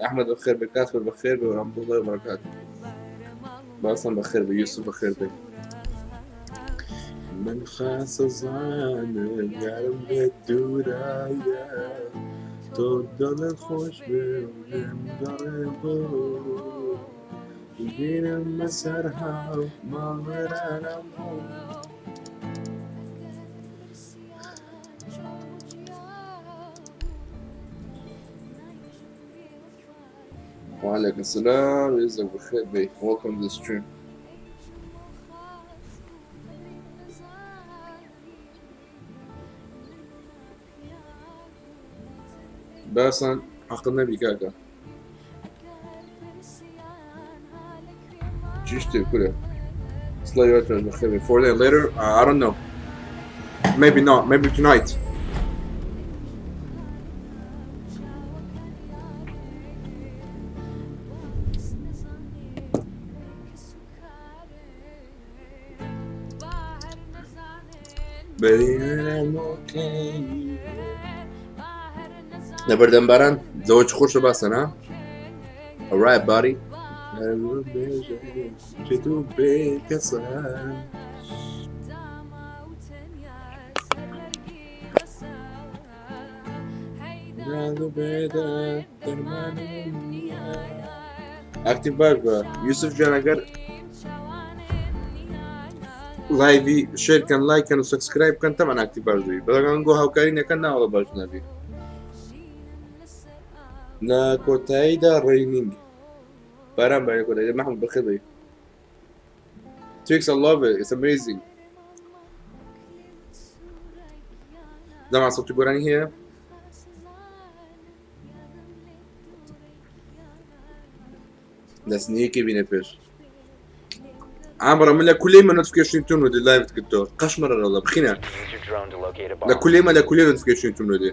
احمد بخير بكاسر بخير ورحمة الله وبركاته. باسم بخير بيوسف بخير بي. من خاص زانم یارم لە دوورایە تۆ دڵت خۆش بێ و لێم گەڕێ بۆ بیرم بەسەر هاو ماڵ وێرانم بوو. وعليكم السلام يزك بخير بي. Welcome to the stream. باسم حق النبي كاكا جيشتي كله سلاي بخير بي. 4 days later, I don't know, maybe not, maybe tonight. لەبەردەم باران زەوەج خۆشە باسە نا؟ Alright buddy. ئەکتیڤ باش بە یوسف گیان ئەگەر لایڤی شێر کەن لایک کەن و سبسکرایب بکەن تەمان ئەکتیڤ باش دەبی بەڵام گۆ هاوکاری نەکەن ناوەڵە باش نابی. لە کۆتاییدا ڕێنینگ باران بە کۆتایی محمود بەخێر بێی. Twix, I love it. It's amazing. زەمان سەوتی گۆرانی هەیە؟ دەستنیەکی بینە پێش. عامرە من لە کولەی مە نۆتفکەشن تون ودی لایڤت کردەوە قەشمەرە ڕەڵە بخینە Use your drone to locate a لە bomb. کولەی مە لە کولەی نۆتفکەشن تون ودی.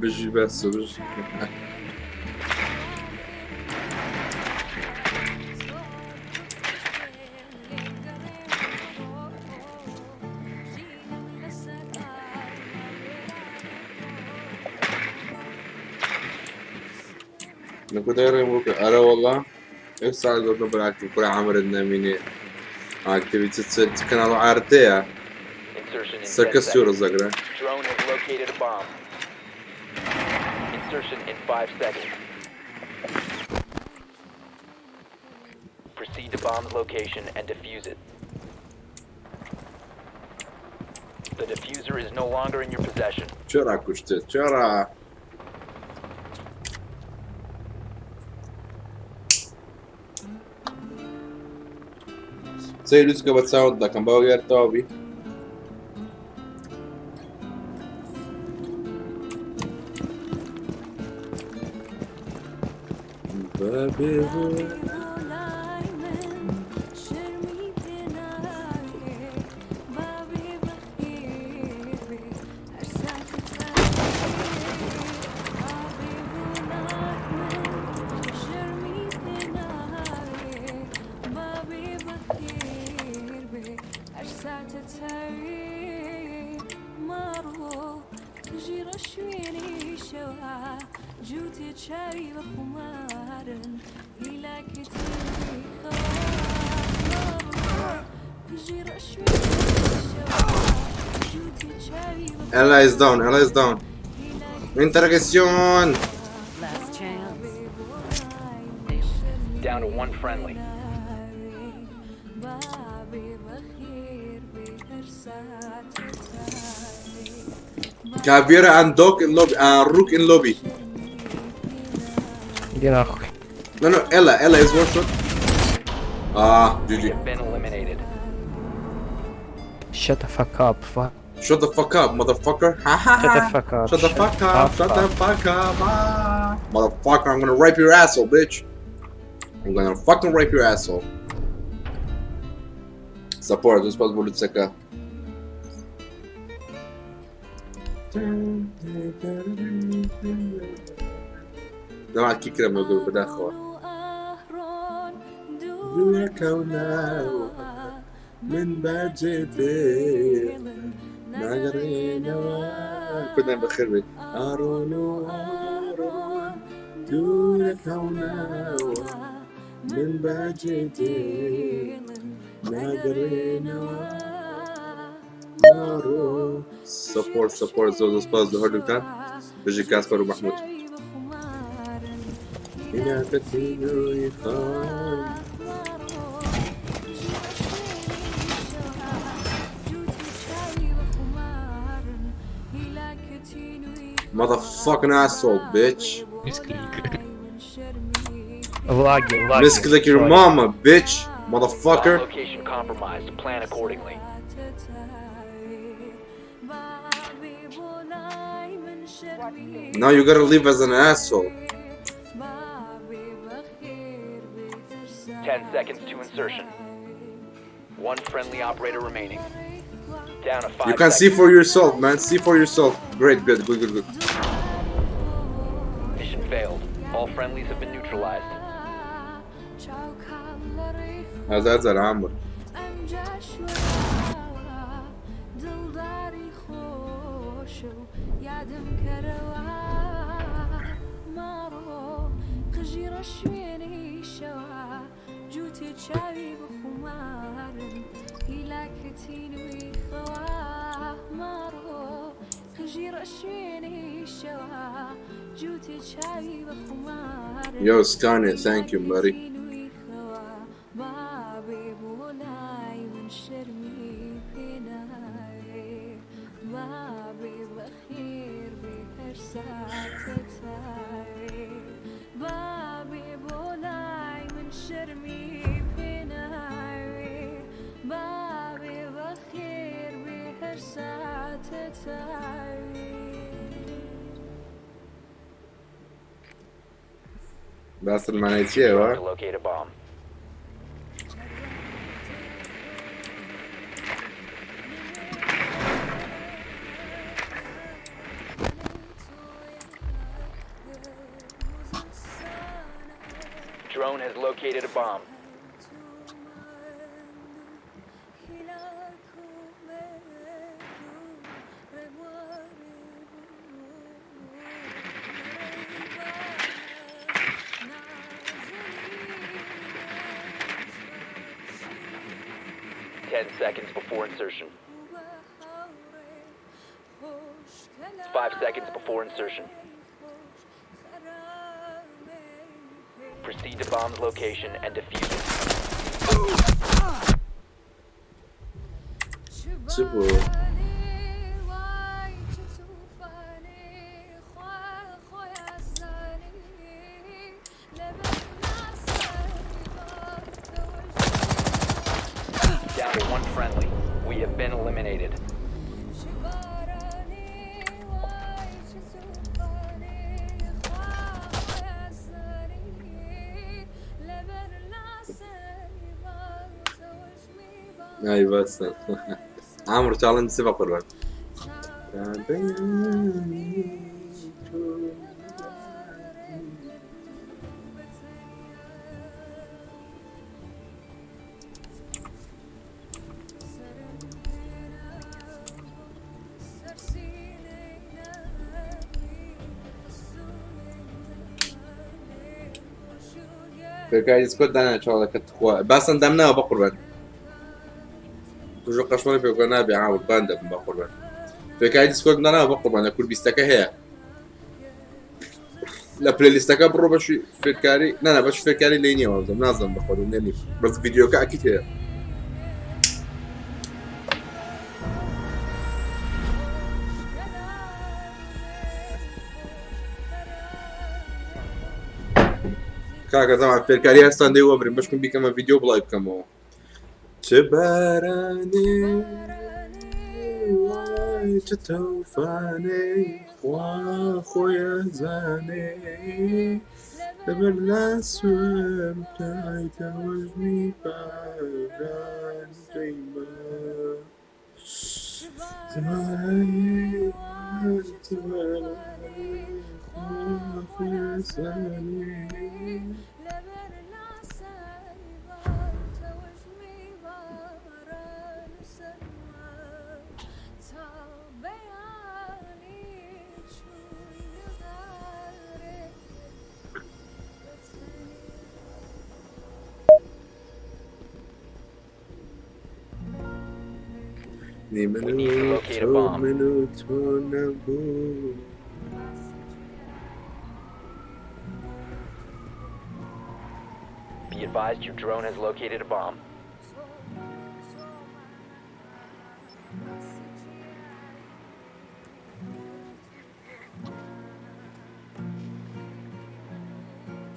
بژی بەس بژی. لە کۆتایی ڕێم بۆ ئەرە وەڵا ئێستا گۆتم بەراکتی کوڕە عامرت نەمینێ ئاکتیڤی چ چ کەناڵ ئارتەیە Insertion in 10 سەرکە سوورە seconds. زەگرە. Drone has located a bomb. Insertion in 5 seconds. Proceed to bomb's location and defuse it. The diffuser is no longer in your possession. چرا کوشتت چرا؟ سەیر لوچکە بە چاوت دەکەم باوە یار تەواو بی. Ella is down, Ella is down. Interrogation. Last chance. Down to one friendly. Caveira and Doc in lobby and Rook in lobby. Genau. No, no, Ella, Ella is one shot. Ah, We GG. have been eliminated. Shut the fuck up. Fuck. Shut the fuck up, motherfucker. Ha ha Shut the ha. fuck up. Shut the fuck up. Shut the fuck up. Ah. Motherfucker, I'm gonna rape your asshole, bitch. I'm gonna fucking rape your asshole. Support, زۆر سپاس بۆ لوتسەکە. دەما کی کرەمەوە گەور بەداخەوە. من بەجێ دێڵن ناگەڕێنەوە کوردان بەخێر بێت ئارۆن و ئارۆن دوورەکەونەوە من بەجێ دێڵن ناگەڕێنەوە ماڕۆ سەپۆرت سەپۆرت زۆر زۆر سپاس لە هەردووکتان بژی کاسپەر و مەحمود Motherfucking asshole, bitch. Misclick. Лаги, лаги. Misclick your Sorry. mama, bitch. Bomb Motherfucker. location compromised. Plan accordingly. Now you gotta live as an asshole. 10 seconds to insertion. One friendly operator remaining. Down to 5 You can see seconds. for yourself, man. See for yourself. Great, good, good, good, good. Mission failed. All friendlies have been neutralized. هذا هذا العمر. Yo, Skynet, thank you, buddy. باسل معنای چییە Drone وە؟ to locate a bomb. Drone has located a bomb. 10 seconds before insertion. 5 seconds before insertion. Proceed to bomb's location and defuse it. چ بوو؟ Down to one friendly. We have been eliminated. ئای بەسە عامر چاڵنج چ بە قوربان فێرکاری سکۆت دانا چاڵەکە تخوا باسن دامناوە بە قوربان کوژە قەشمەری پێکۆ نابێ عاور بان دەبم بە قوربان فێرکاری دیسکۆت داناوە بە قوربان لە کورد بیستەکە هەیە لە playlist ەکە بڕۆ بەشی فێرکاری نانا بەش فێرکاری لێ نییە وابزانم نازانم بە خۆم نێنی بەس ڤیدیۆکە ئەکیت هەیە. کاکە زەمان فێرکاری هەستان دەی وەبرم بەشکم بیکەمە ڤیدیۆ بڵای بکەمەوە چ بارانێ وای. چ تەوفانێ خوا خۆی ئەزانێ لەبەر لاسوم تایتە وەژمی باران جەیمە خوا خۆی ئەزانێ. نی من We need to و locate a تۆ bomb. من و تۆ نەبوو. Be advised your drone has located a bomb.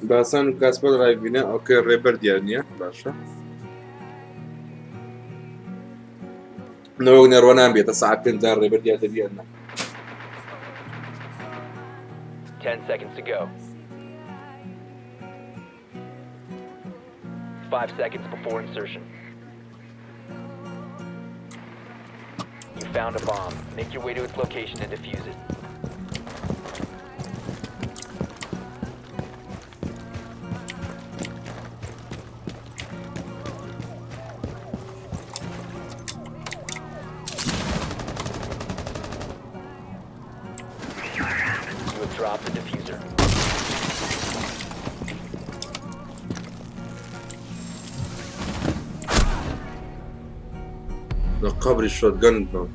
باسان و کاسپەر ڕایبینە ئۆکەی ڕێبەر دیار نییە باشە نەوەک نەڕوە نامبێتە سەعات پێنجار ڕێبەر دیار دەبیان نا. 10 seconds to go. 5 seconds before insertion. You found a bomb. Make your way to its location and defuse it. You have dropped the diffuser. لە قەبری شۆتگەن بم.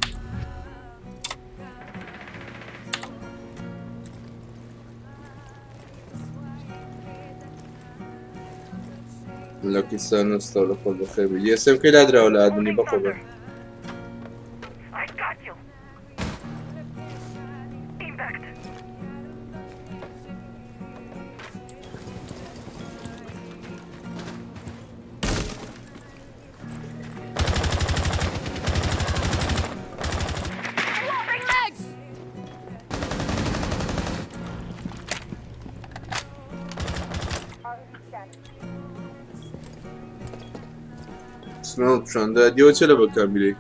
لە کیسان نووسەوە لە خۆت بەخێر بێی. یەسەم کەی لادراوە لە ئادمنی بەقەبر. I got you. Impact. Swapping legs! سمێڵ پیشاندا دیوە چێ لە بەکامیرەی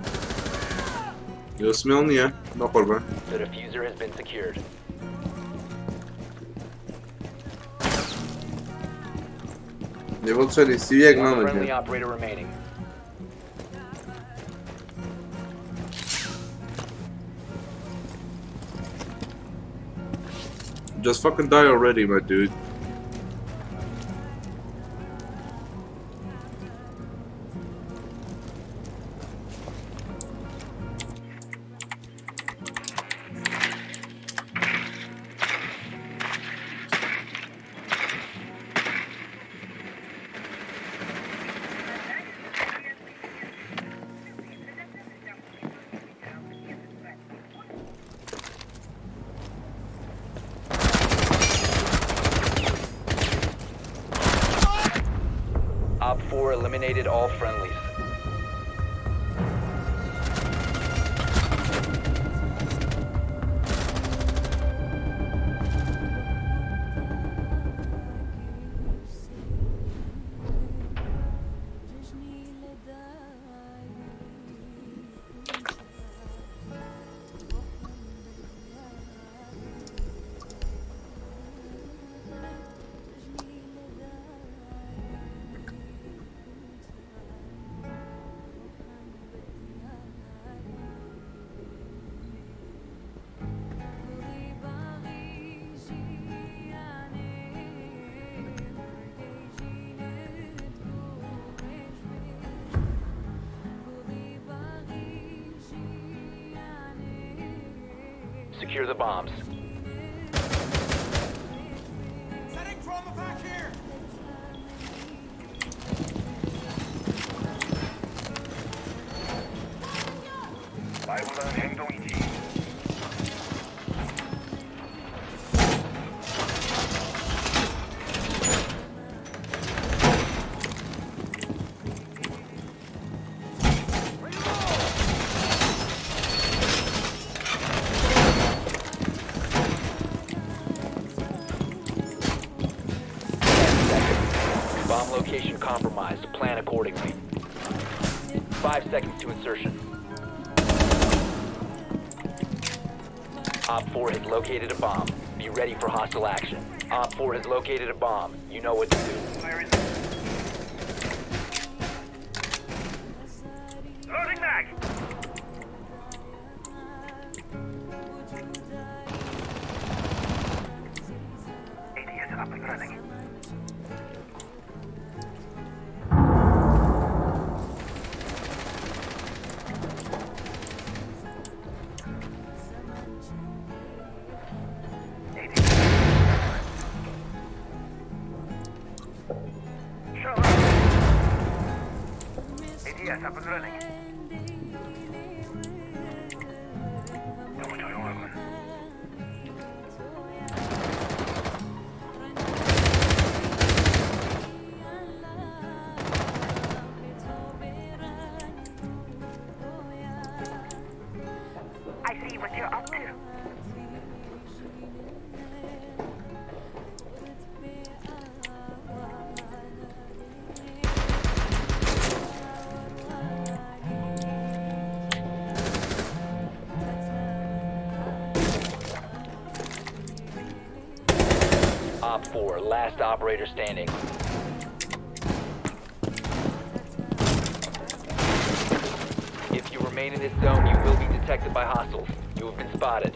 دیوە سمێڵ نییە بەقوربان. The diffuser has been secured. لێڤڵ چەندی 31 One مامە friendly گیان. operator remaining. Just fucking die already, my dude. Op 4 eliminated all friendlies. Secure the bombs. Setting trauma pack here! seconds to insertion. Op 4 has located a bomb. Be ready for hostile action. Op 4 has located a bomb. You know what to do. Loading mag! ADS up and running. Show up. ADS up and running. 너무 조용하군. I see what you're up to. Op 4, last operator standing. If you remain in this zone, you will be detected by hostiles. You have been spotted.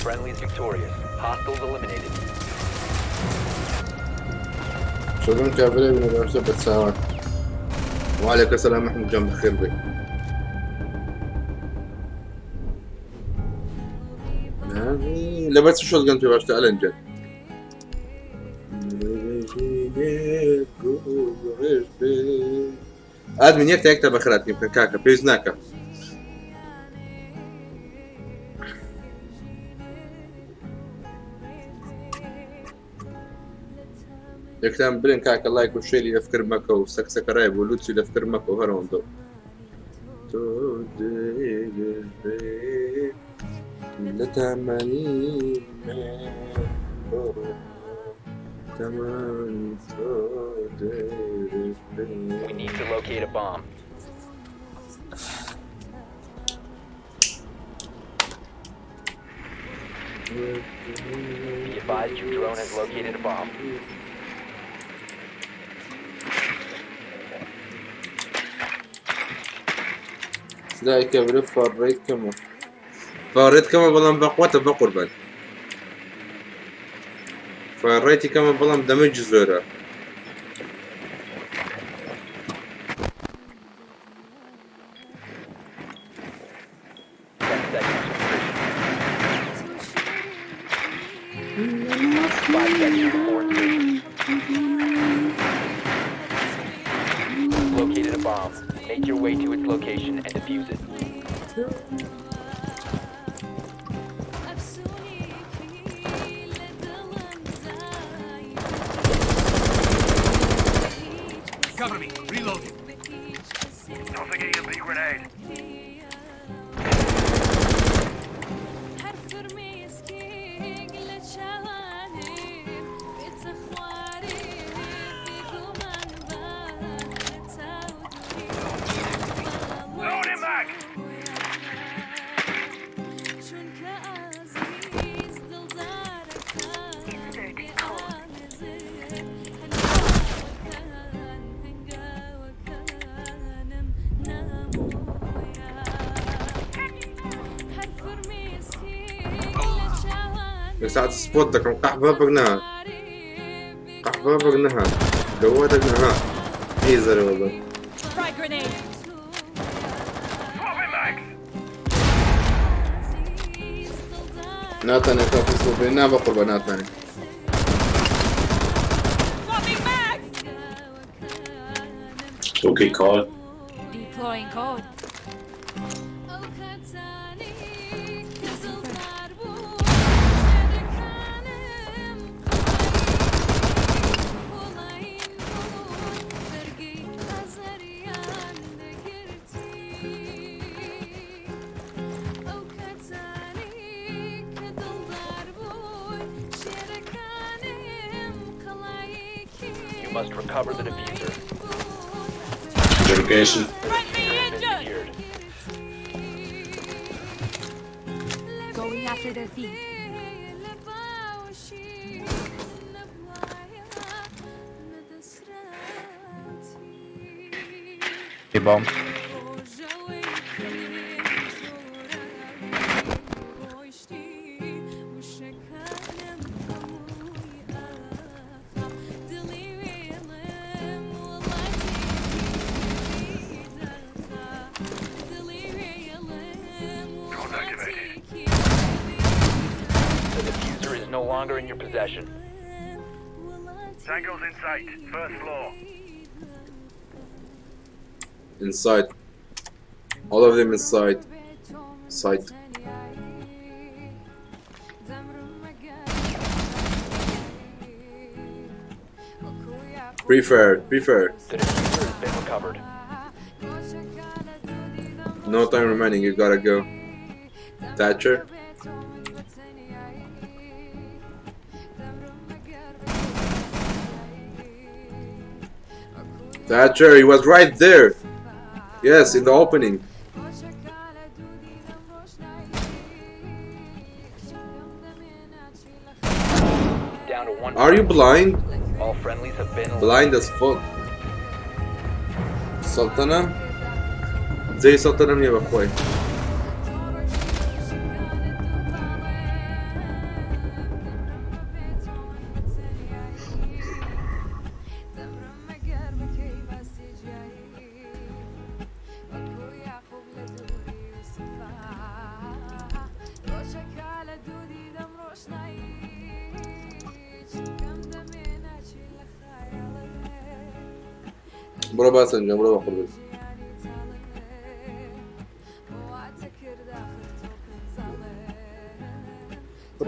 Friendlies victorious. Hostiles eliminated. شكرا كافرين من الأرسل بتساوى. وعليك السلام محمود جنب بخير بك. لبس شوت جن في باشتا جد. ادمن یەک تا یەک تا بەخرات بکە کاکە پێویست ناکە. یەکتان برێن کاکە لایک و شێری لەفکر مەکە و سەکسەکەڕای بۆ لوتسی لەفکر مەکە و هەرەوەندە تۆ لە تەمەنی تەمەنی تۆ درێژ بێ. We need to locate a bomb. Be advised your drone has located a bomb. سلای کەبرە فەڕێت کەمە فەڕێت کەمە بەڵام بەقوتە بەقوربان فەڕێتی کەمە بەڵام دەمەج زۆرە. 10 seconds to insertion. 5 seconds before insertion. Located a bomb. Make your way to its location and defuse it. Cover me. Reloading. Tossing EMP grenade. Loading mag! Inserting code. ساعة سبوت دەکەم قەحبە بگنەها قەحبە بگنەها دەوە دەگنەها هی زەرەوە بە. Frag grenade. Swapping mags! ناتانێ کافی سۆبێ نا بە قوربە ناتانێ. Swapping mags. Okay, call. Deploying code. You must recover the defuser. Dedication. The defuser has been secured. Going after their feet. A bomb. Drone activated. The defuser is no longer in your possession. Tango's in sight. First floor. Inside. All of them inside. Sight. Preferred. Preferred. The defuser has been recovered. No time remaining. You gotta go. Thatcher. Thatcher, he was right there. Yes, in the opening. Down to one. Are you blind? All friendlies have been Blind as fuck. Sultana? زي سلطنة مني بخوي. برو بس انجا برو بخور بس.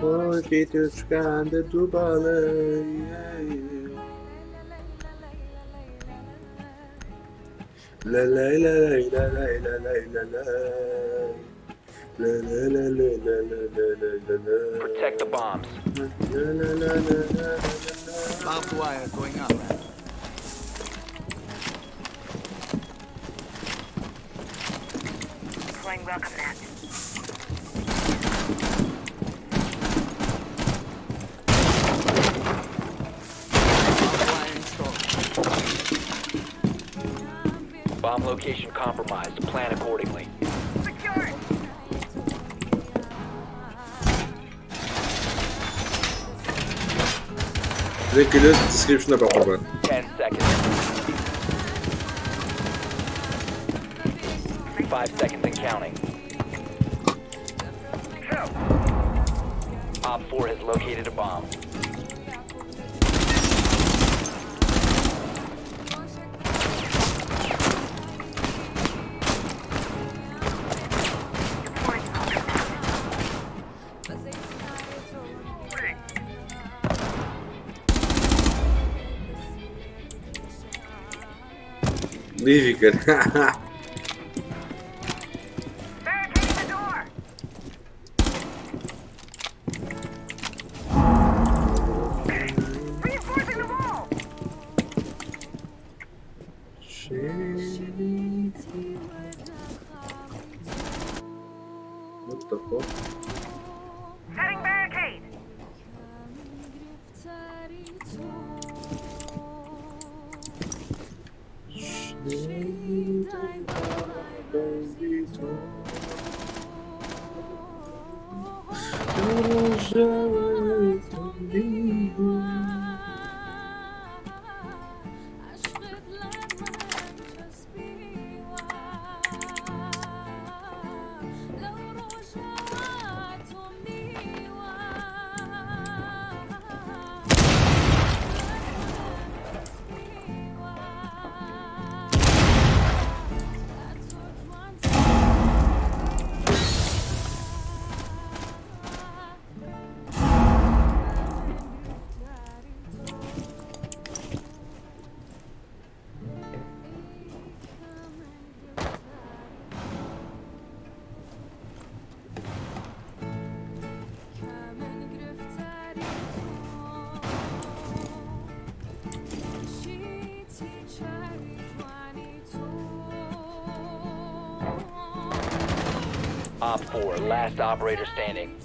ڕۆژی توشکاندە دووباڵێ لە لای لە لای لە لای لە لای لە لای لە لە لە لە لە لە لە لە لە لە. Protect the bombs. لە لە لە لە لە لە لە. Barbed wire going up. Deploying welcome mat. Barbed wire installed. Bomb location compromised. Plan accordingly. Secure. لینکی لە دیسکریپشنە بەقوربان. 10 seconds. 5 seconds and counting. Op 4 has located a bomb. Deploying welcome mat. لیڤی کرد. Barricade the door. Reinforcing the wall. What the fuck? Setting barricade. Op 4, last operator standing.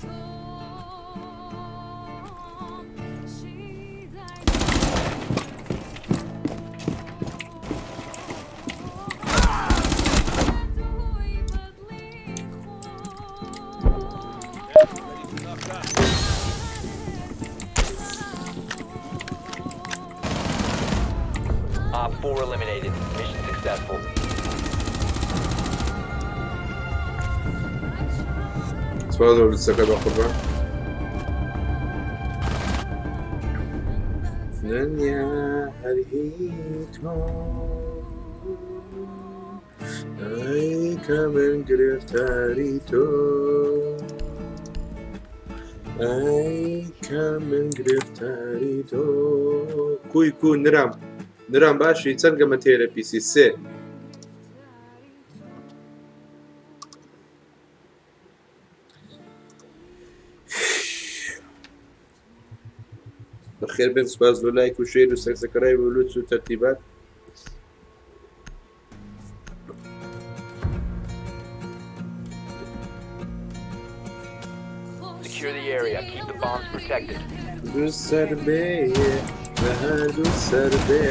Op 4 eliminated. Mission successful. سوپاس بۆ بچەکە بە قوربان. دنیا هەر هی تۆ ئەی کە من گرفتاری تۆ ئەی کە من گرفتاری تۆ کوی کو نرام نرام باشی چەند گەمە تێرە پیسی سێ بەخێر بێن سوپاس بۆ لایک و شێر و سەکسەکەرای و لوتس و تەرتیبات Secure the area. Keep the bombs protected. دوو سەر بێ بە هەردوو سەر بێ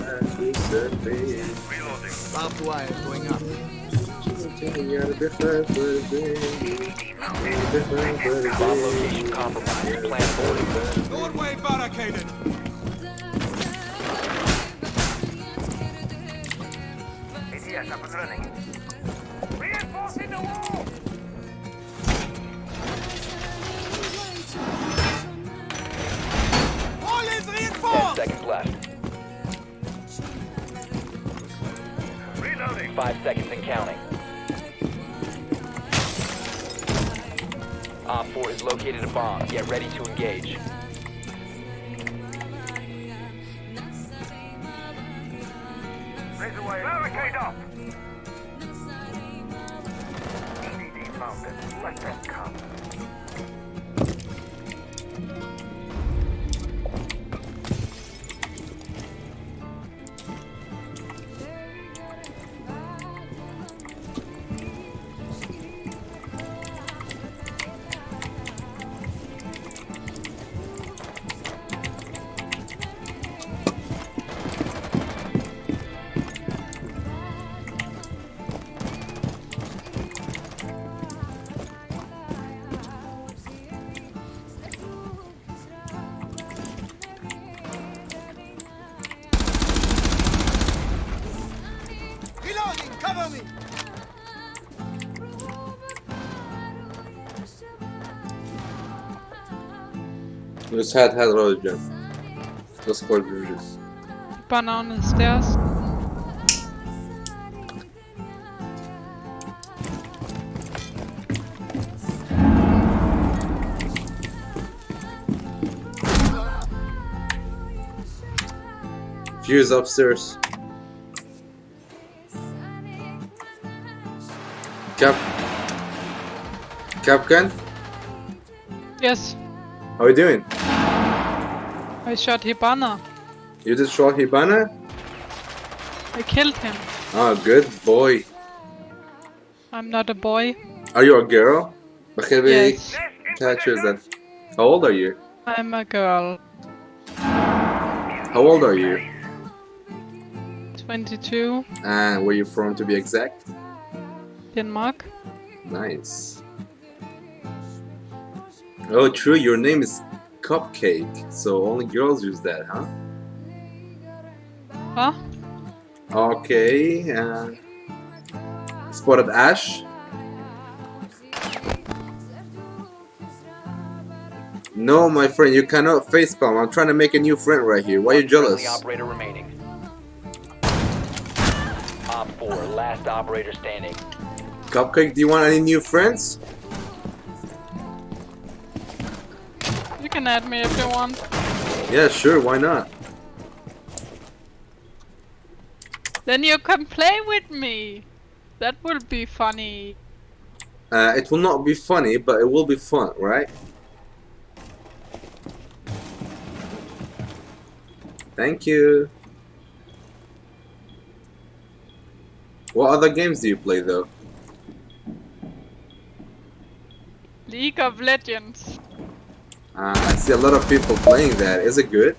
هەردوو سەر بێ Barbed wire going up. یار بخەبەر بێ بخەبەر Bomb بێ location compromised. Plan accordingly. Doorway barricaded. ATS up and running. Reinforcing the wall! Wall is 10 reinforced. seconds left. Reloading. 5 seconds and counting. Op 4 has located a bomb. Get ready to engage. Razor wire. Barricade up! EDD mounted. Let them come. Reloading. Cover me. بس هات هات رجال بس قول بجوز Hibana on the stairs. Fuse upstairs. Cap. Kapkan, Yes, how are you doing? I shot Hibana. You just shot Hibana? I killed him. Ah, good boy. I'm not a boy. Are you a girl? بخير Yes, Catches then. How old are you? I'm a girl. How old are you? 22, And where you from to be exact? Denmark. Nice. Oh, true. Your name is Cupcake, so only girls use that, huh? Huh? Okay. Spotted Ash. No, my friend, you cannot facepalm. I'm trying to make a new friend right here. Why are you One friendly jealous? operator remaining. Op 4, last operator standing. Cupcake, do you want any new friends? You can add me if you want. Yeah, sure. Why not? Then you can play with me. That will be funny. It will not be funny, but it will be fun, right? Thank you. What other games do you play, though? League of Legends. I see a lot of people playing that. Is it good?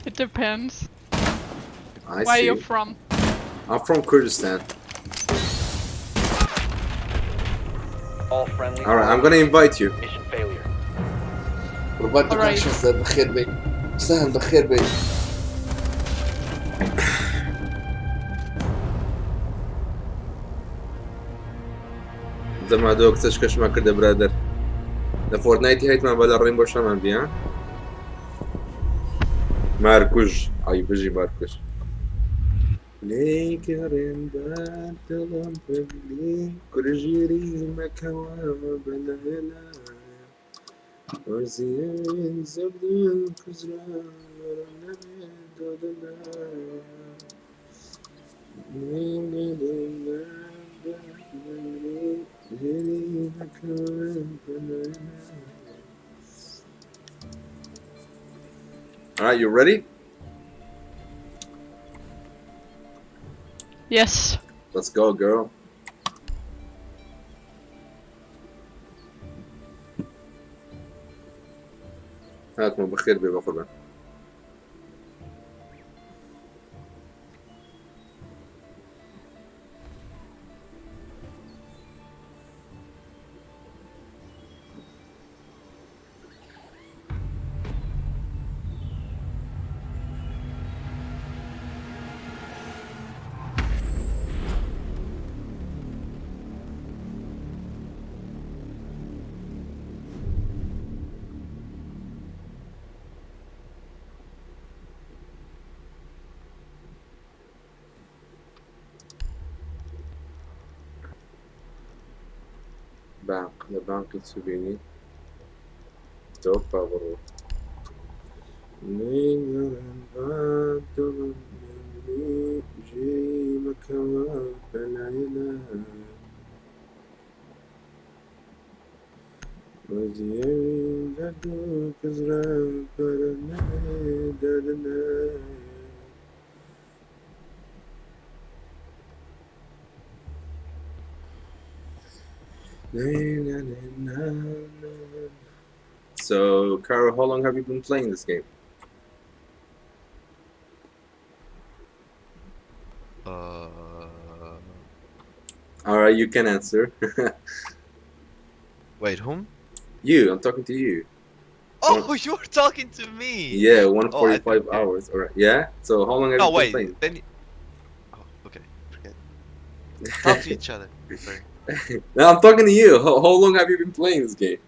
It depends. I Where see. you from? I'm from Kurdistan. All friendly. All right, I'm gonna invite you. Mission failure. قربان Alright. شخص بخير بي سهل بخير بي دەما دۆ کچەش کەشمان کردە برادەر لە فۆرتنایتی هەیتمان بە لە ڕێین بۆ شەمان بیا مارکوژ ئای بژی مارکوژ لێگەڕێن بە دڵم ببلی کورژیری مەکەوە بەلایە وەرزیەوین زەبدل کوزرا All right, you ready? Yes. Let's go, girl. هاتمە بەخێر بێ بەقوربان. بانق لە بانقی چ بینی تۆپا بڕۆ So, Kara, how long have you been playing this game? All right, you can answer. Wait, whom? You, I'm talking to you. Oh, you're talking to me. Yeah, Oh, I 145 think- hours. All right. Yeah. So how long have No, you been wait. playing? Then. Oh, okay. Forget. Talk to each other. Sorry. No, I'm talking to you. How long have you been playing this game?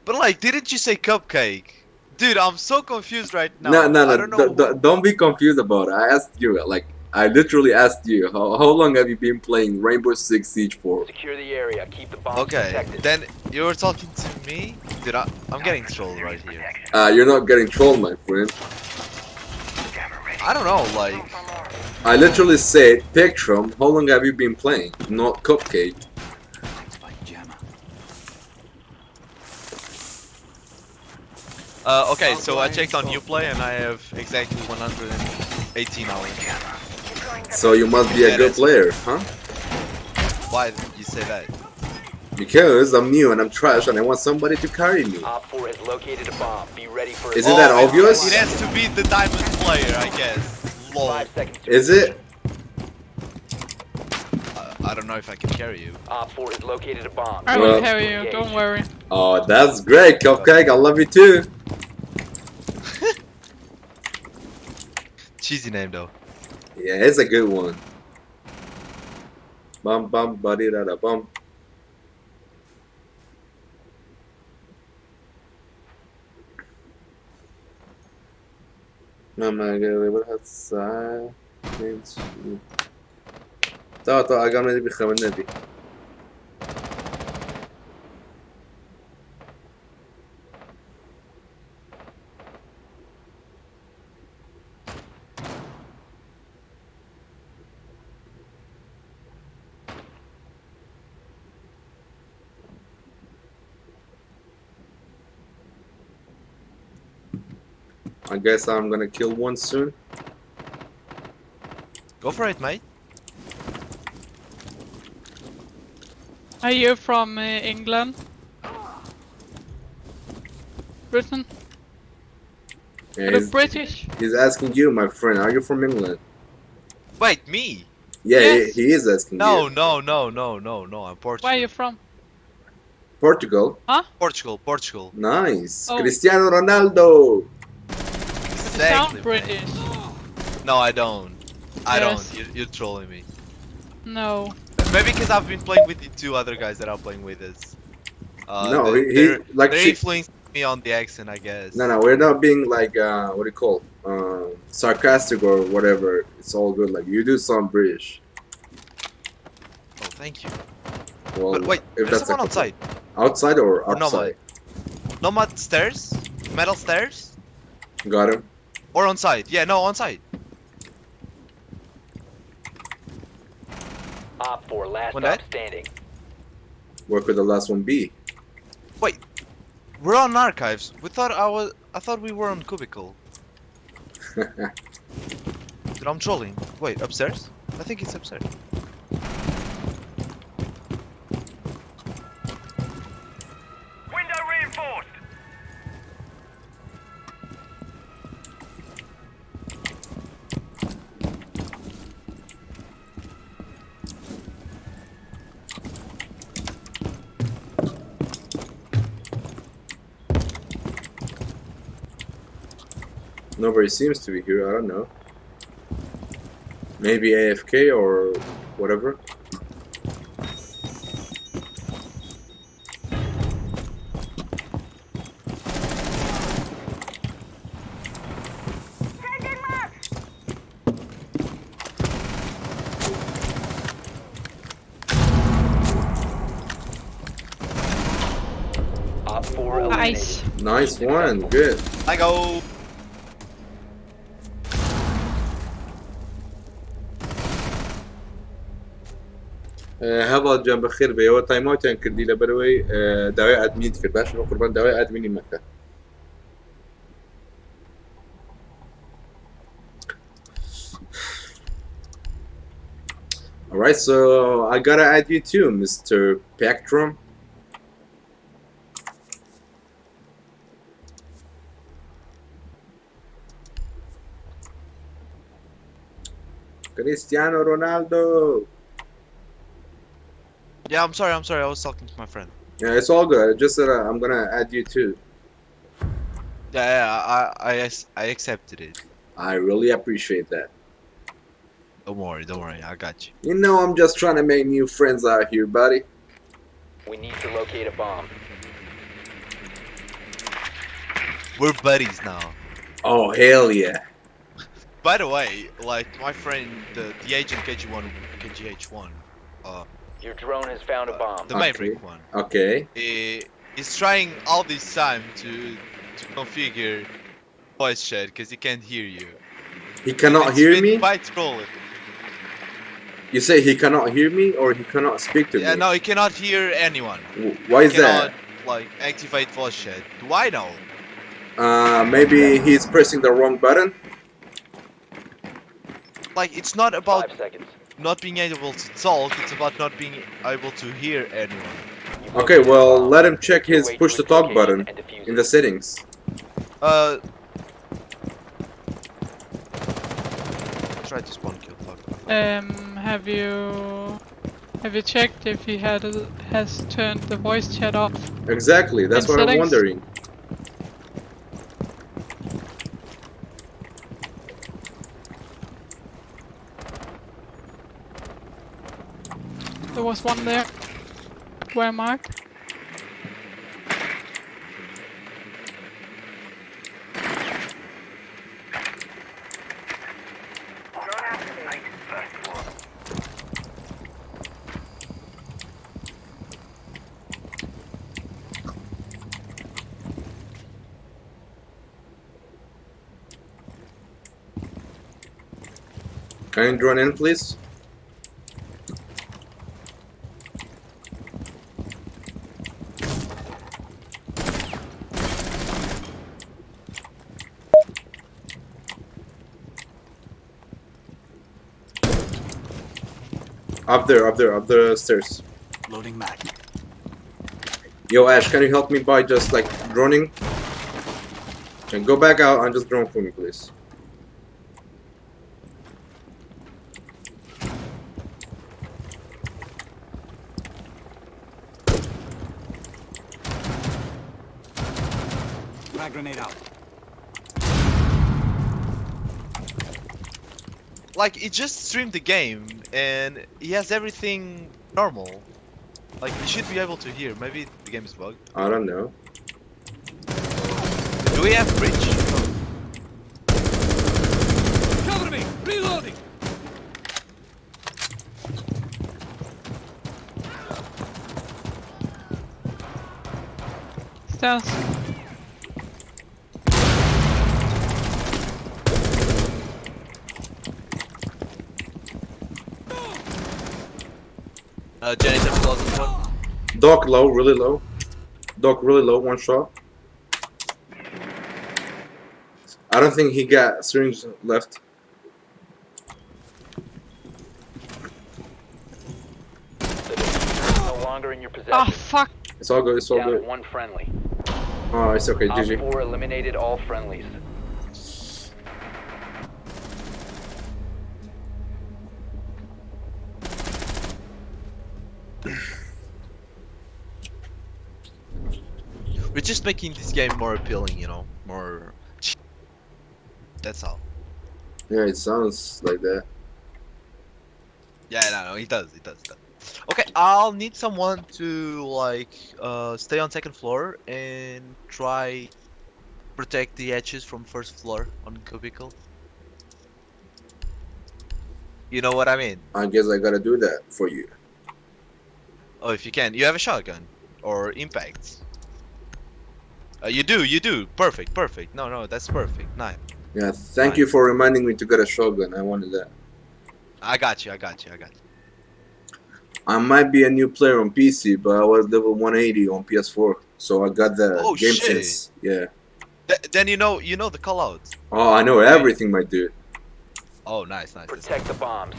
But like, didn't you say cupcake? Dude, I'm so confused right now. No, no, I no. don't know. Don't be confused about it. I asked you. Like, I literally asked you. How long have you been playing Rainbow Six Siege for? Secure the area. Keep the bombs Okay, protected. then you were talking to me? Dude, I'm getting trolled right here. You're not getting trolled, my friend. I don't know, like... I literally said, Pectrum, how long have you been playing? Not Cupcake. Okay, so I checked on Uplay and I have exactly 118 hours. So you must be a Yeah, good that's- player, huh? Why did you say that? Because I'm new and I'm trash and I want somebody to carry me. Op 4 has located a bomb. Be ready for Isn't that Oh, obvious? It has to be the diamond player, I guess. Lol. 5 seconds to Is it? I don't know if I can carry you. Op 4 has located a bomb. I will Well- carry you, don't worry. Oh, that's great, Cupcake. I love you too. Cheesy name though. Yeah, it's a good one. Bum bum buddy da da bum. Mama what تا تا ئاگام نەبی خەمە نەبی. I guess I'm gonna kill one soon. Go for it, mate. Are you from England? Britain? Yeah, Are you he's, British? he's asking you, my friend, are you from England? Wait, me? Yeah, Yes. he is asking No, you. no, no, no, no, no. I'm Where are Portugal. you from? Portugal. Portugal, Portugal. Nice. Oh. Cristiano Ronaldo. You sound Exactly. mate. British. No, I don't. I Yes. don't. You're trolling me. No. Maybe because I've been playing with the two other guys that are playing with us. No, he- They're, like they're she- influencing me on the accent, I guess. No, no, we're not being like what do you call sarcastic or whatever. It's all good. Like you do sound British. Oh, thank you. Well, But wait, if there's that's someone a- outside. outside or Or Nomad. outside. Nomad stairs, metal stairs, Got him. or on site. Yeah, no, on site. Op 4, last One stop dead? standing. Where could the last one be? Wait, we're on archives. We thought I was. I thought we were on cubicle. Dude, I'm trolling. Wait, upstairs? I think it's upstairs. Window reinforced. Nobody seems to be here. I don't know. Maybe AFK or whatever. Changing maps. Op 4 eliminated. Nice. Nice one. Good. I go. هەڤاڵ گیان بەخێر بێەوە time out یان کردی لەبەرەوەی داوای admin ت کرد باشە بە قوربان داوای admin ی مەکە. Alright, so I gotta add you too, Mr. Pactrum. Cristiano Ronaldo. Yeah, I'm sorry. I'm sorry. I was talking to my friend. Yeah, it's all good. I just said I'm gonna add you too. Yeah, yeah, I accepted it. I really appreciate that. Don't worry, don't worry. I got you. You know, I'm just trying to make new friends out here, buddy. We need to locate a bomb. We're buddies now. Oh, hell yeah. By the way, like my friend, the agent KG1, KGH1, Your drone has found a bomb. the Okay. Maverick one, Okay. he is trying all this time to configure voice chat because he can't hear you. He cannot It's hear been me? Quite trolling. You say he cannot hear me or he cannot speak to Yeah, me? no, he cannot hear anyone. Why is he cannot, that? like activate voice chat. Do I know? Maybe he's pressing the wrong button? Like, it's not about 5 seconds. not being able to talk, it's about not being able to hear anyone. You've Okay, located a well, bomb. let him check Your his way to push to its talk location button and defuse in it. the settings. Try to spawn kill, fuck. Have you checked if he has turned the voice chat off? Exactly, that's In what I'm settings? wondering. There was one there. Where marked? Drone activated. First floor. Can you drone in, please? Up there, up there, up the stairs. Loading mag. Yo, Ash, can you help me by just like droning? And go back out and just drone for me, please. Frag grenade out. Like, he just streamed the game and he has everything normal. Like, he should be able to hear. Maybe the game is bugged. I don't know. Do we have bridge? Cover me! Reloading! Stairs. Janitor closet one. Doc low, really low. Doc really low, one shot. I don't think he got syringe left. The diffuser is no longer in your Oh possession. fuck. It's all good, it's all Down to good. one friendly. Oh, it's okay, Op GG. 4 eliminated all friendlies. We're just making this game more appealing, you know, more. That's all. Yeah, it sounds like that. Yeah, no, it does, it does, it does. Okay, I'll need someone to like stay on second floor and try protect the edges from first floor on cubicle. You know what I mean? I guess I gotta do that for you. Oh, if you can, you have a shotgun or impact. You do, you do. Perfect, perfect. No, no, that's perfect. Nice. Yeah, thank you for reminding me to get a shotgun. I wanted that. I got you. I got you. I got you. I might be a new player on PC, but I was level 180 on PS4, so I got the Oh, game shit. sense. Yeah. Then you know the callouts. Oh, I know everything, my dude. Oh, nice, nice. Protect the bombs.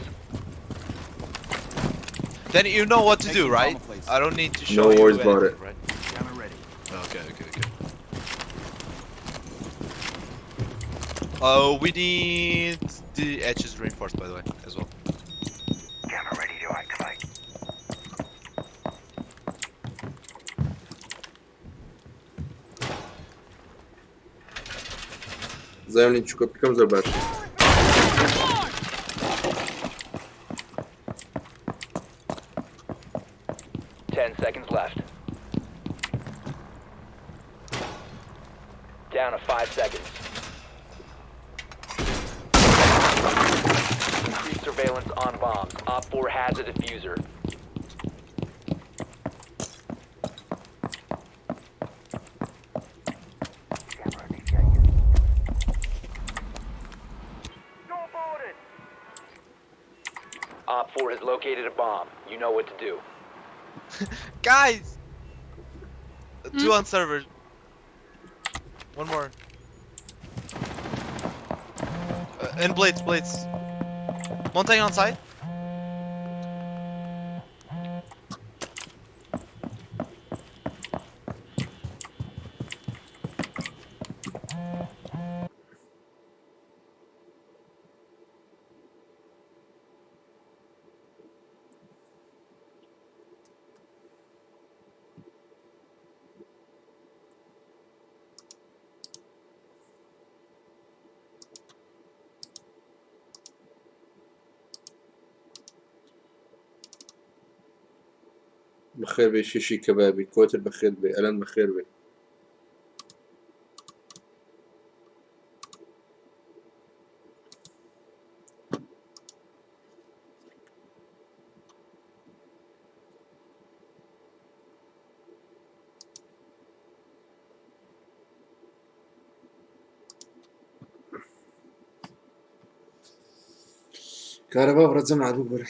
Then you know what to Take do, some right? armor plates. I don't need to show No you worries about anything, it. right? Camera ready. Okay, okay, okay. Oh, we need the edges reinforced, by the way, as well. Camera ready to activate. Zajemnie pikam zobacz. 10 seconds left. Down to 5 seconds. Increased surveillance on bombs. Op 4 has a diffuser. Camera initiated. Door boarded. Op 4 has located a bomb. You know what to do. Guys! 2 on server. One more. And blades, blades. Montagne on site. بخير بي شيشي كبابي كوتر بخير بي ألان بخير بي. كهرباء برد زمن عدو برد.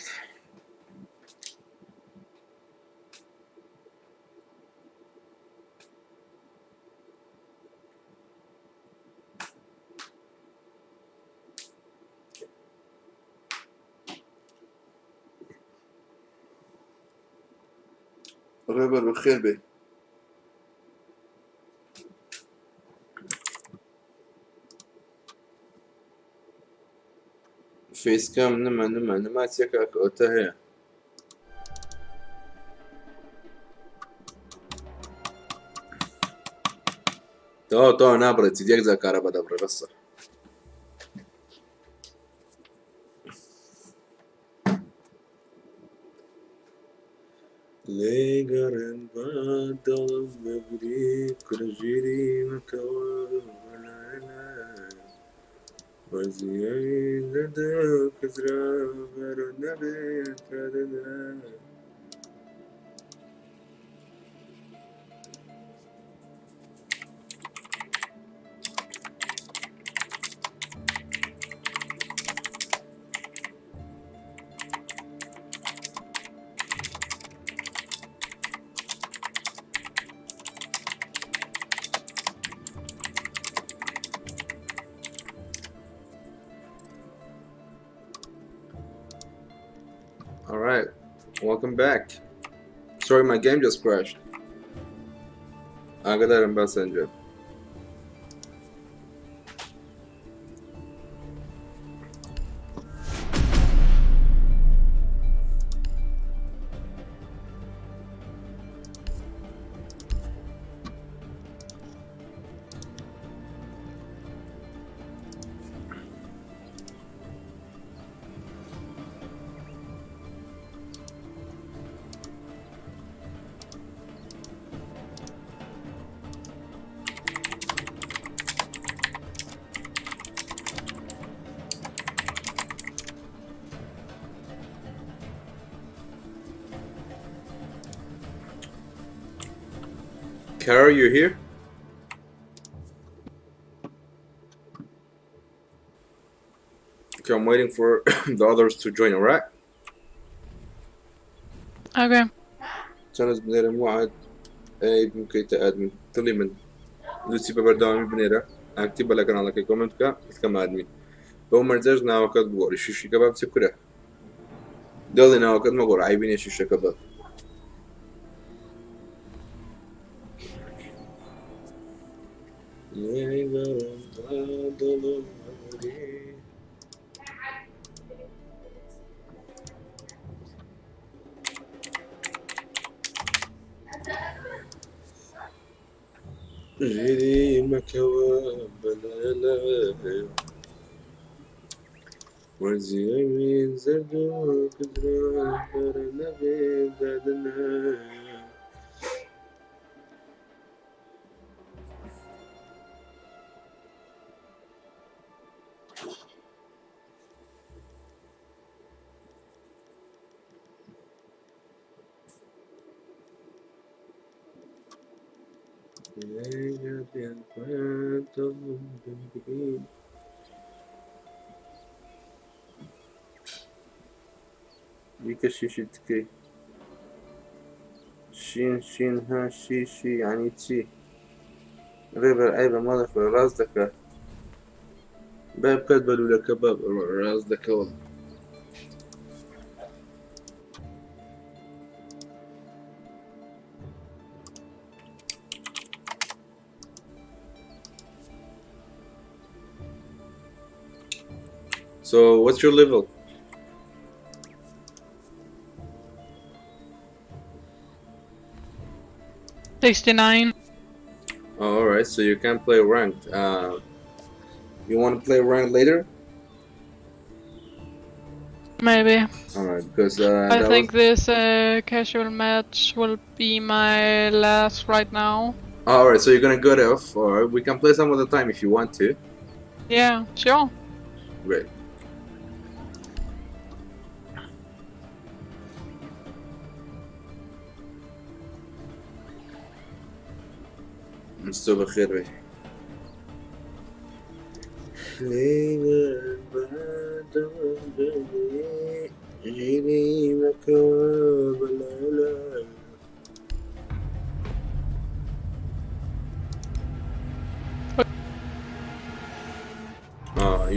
غيبر بخير بي. فەیسکەم نما نما نما چیە کاکە ئەوتە هەیە. تەواو تەواو نابڕێت چیت یەک جار کارەبا دەبڕێ بەسە. لێگەڕێن با دڵم ببری کورە ژیری مەکەوە وەزیای زەردە کزرا بەرە نەبێت دەدا. All right, welcome back. Sorry, my game just crashed. ئاگادارم باسەنجە. Kara, you here? Okay, I'm waiting for the others to join, alright? Okay. چەند بنێرم وعد ئەی بکەیتە ئەدمین دڵی من لوسی بە بەردەوامی بنێرە ئاکتی بە لە کەناڵەکەی کۆمنت بکە بکەم ئەدمین بەو مەرجەش ناوەکەت بگۆڕی شیشی کەباب چ کورە دڵی ناوەکەت مەگۆڕ عیبی نیە شیشە کەباب. بیکە شیشی تکەی شین شین ها شیشی یعنی چی؟ ڕێبەر عیبە مەڵێ ڕاست دەکات با بکات بە لولە کەباب ڕاست دەکەوە. So what's your level? 69. Oh, all right, so you can play ranked. You want to play ranked later? Maybe. All right, because I that think was... this casual match will be my last right now. Oh, all right, so you're gonna go to off, or we can play some other time if you want to. Yeah, sure. Great. مستو بخير بي.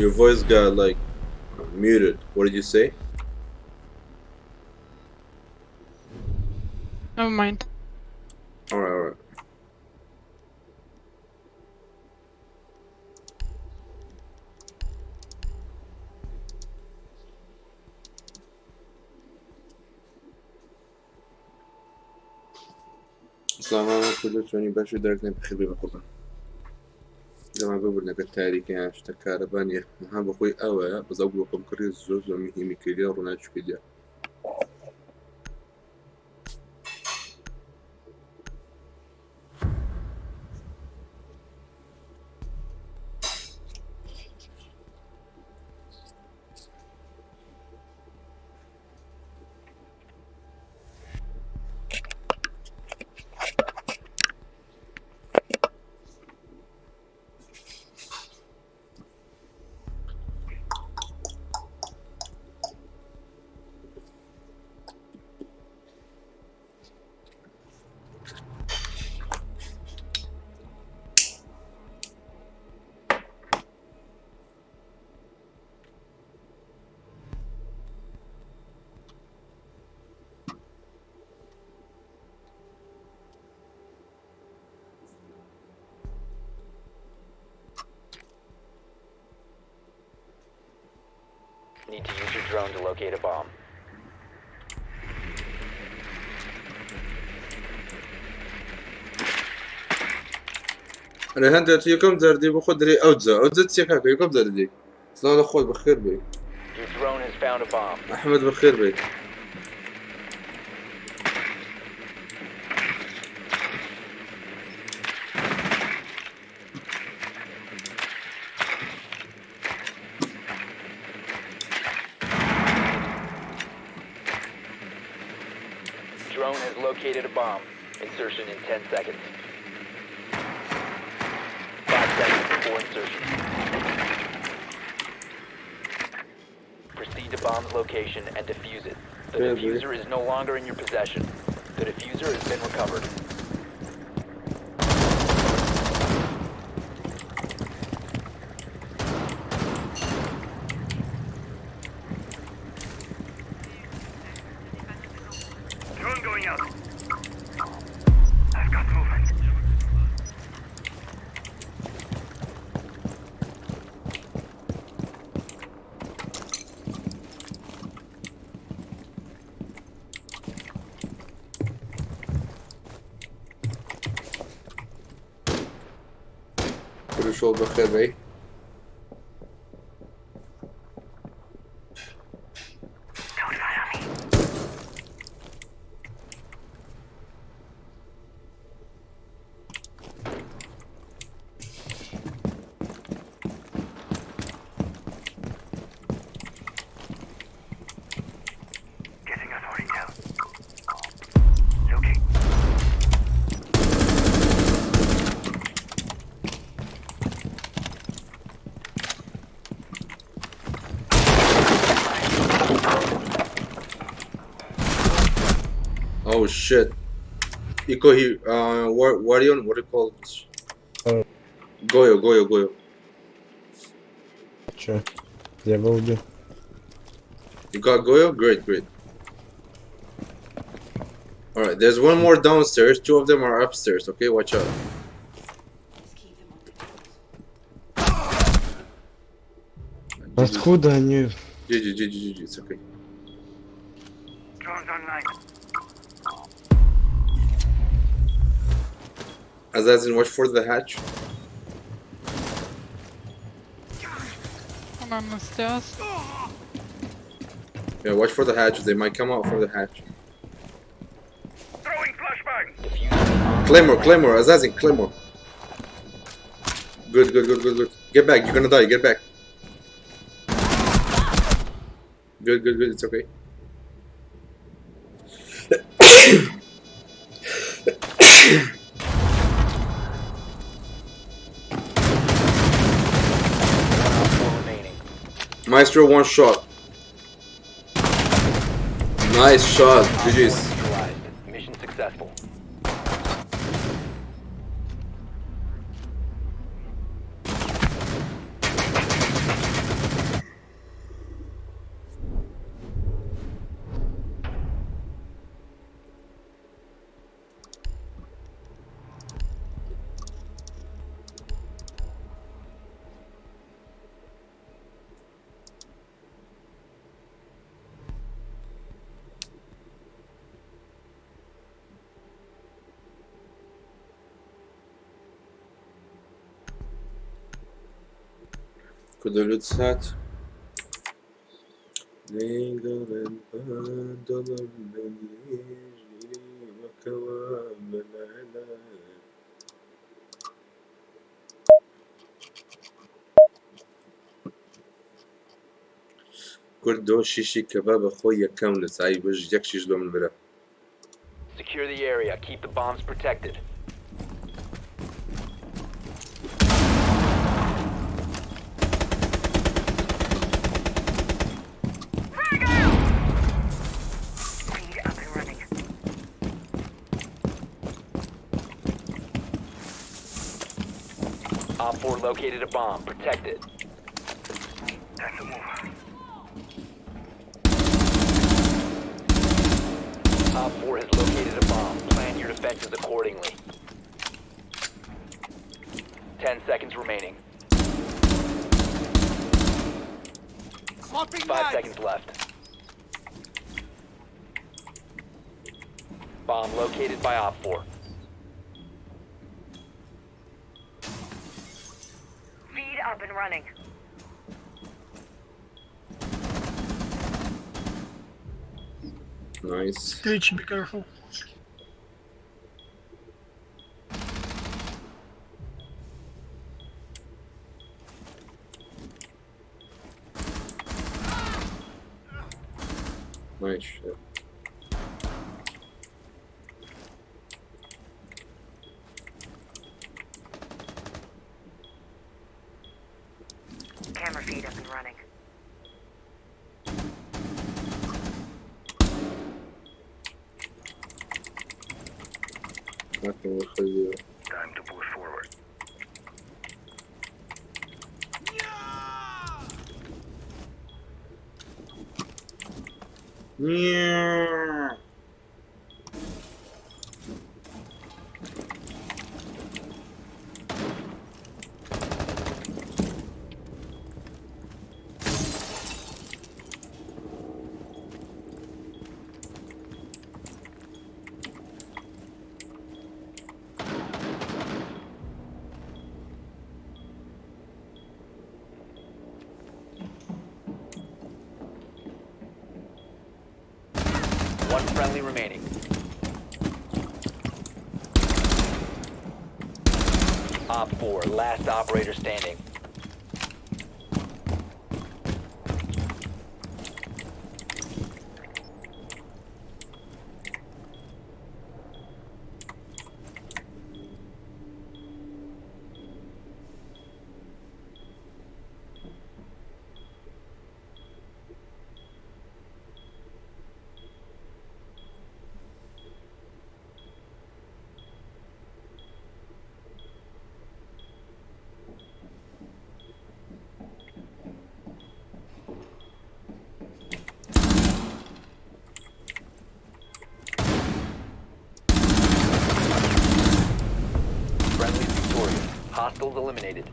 Your voice got like muted. What did you say? Never mind. All right, all right. سڵاو کوردە چۆنی باشی دەرک بەخێر بێ بەخۆبن لەما ببورنەکە تاریکە یان شتە کارەبا نییە ها بەخۆی ئەوەیە بەس ئەو گڵۆپەم کڕی زۆر زۆر مهمی کردیە ڕووناکی کردیە. Need to use your drone to locate a bomb. ئەرێ هەندێک یەکەم جار دێ بۆ خۆت دەرێ ئەوجا ئەوجا چیە کاکە یەکەم جار دێ سڵاو لە خۆت بەخێر بێ. Your drone has found a bomb. ئەحمەد بەخێر بێ. Drone has located a bomb. Insertion in 10 seconds. 5 seconds before insertion. Proceed to bomb's location and defuse it. The Yeah, buddy. defuser is no longer in your possession. The defuser has been recovered. Drone going out. I've got movement. کوڕی شۆڵ بەخێر بێ. Don't run on me. Getting us more intel. Looking. Oh shit. Eco here, Warrior, what do you call this? Goyo, Goyo, Goyo. Sure. Yeah, will do. You got Goyo? Great, great. Alright, there's one more downstairs. Two of them are upstairs, okay? Watch out. Откуда они? GG, GG, GG, it's okay. Drones online. Azazin, watch for the hatch. One on the stairs. Yeah, watch for the hatch. They might come out from the hatch. Throwing flashbang. Defuser Claymore, Claymore, Azazin, Claymore. Good, good, good, good, good. Get back, you're gonna die, get back. Good, good, good, it's okay. One op 4 remaining. Maestro, one shot. Nice shot, GG's. Neutralized. Mission successful. کوردە سات کورد دۆ شیشی کەبابە خۆی یەکەم لە سای بژ یەک شیش لۆ من برە. Secure the area. Keep the bombs protected. Frag out! Feed up and running. OpFor located a bomb. Protect it. That's a move. OpFor has located a bomb. Plan your defenses accordingly. 10 seconds remaining. Swapping 5 mags. seconds left. Bomb located by OpFor. Feed up and running. Nice. Stage, be careful. Nice shit. Camera feed up and running. Nothing will you. Time to push forward. Yeah. One friendly remaining. OpFor, last operator standing. Friendly victorious. Hostiles eliminated.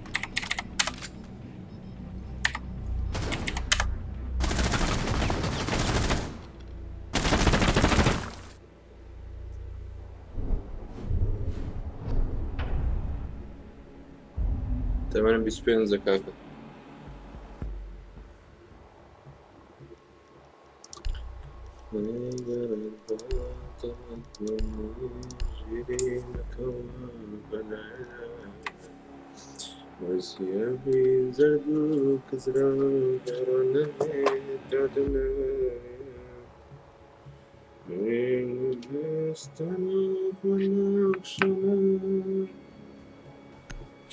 تەمەنم 25 کاکە.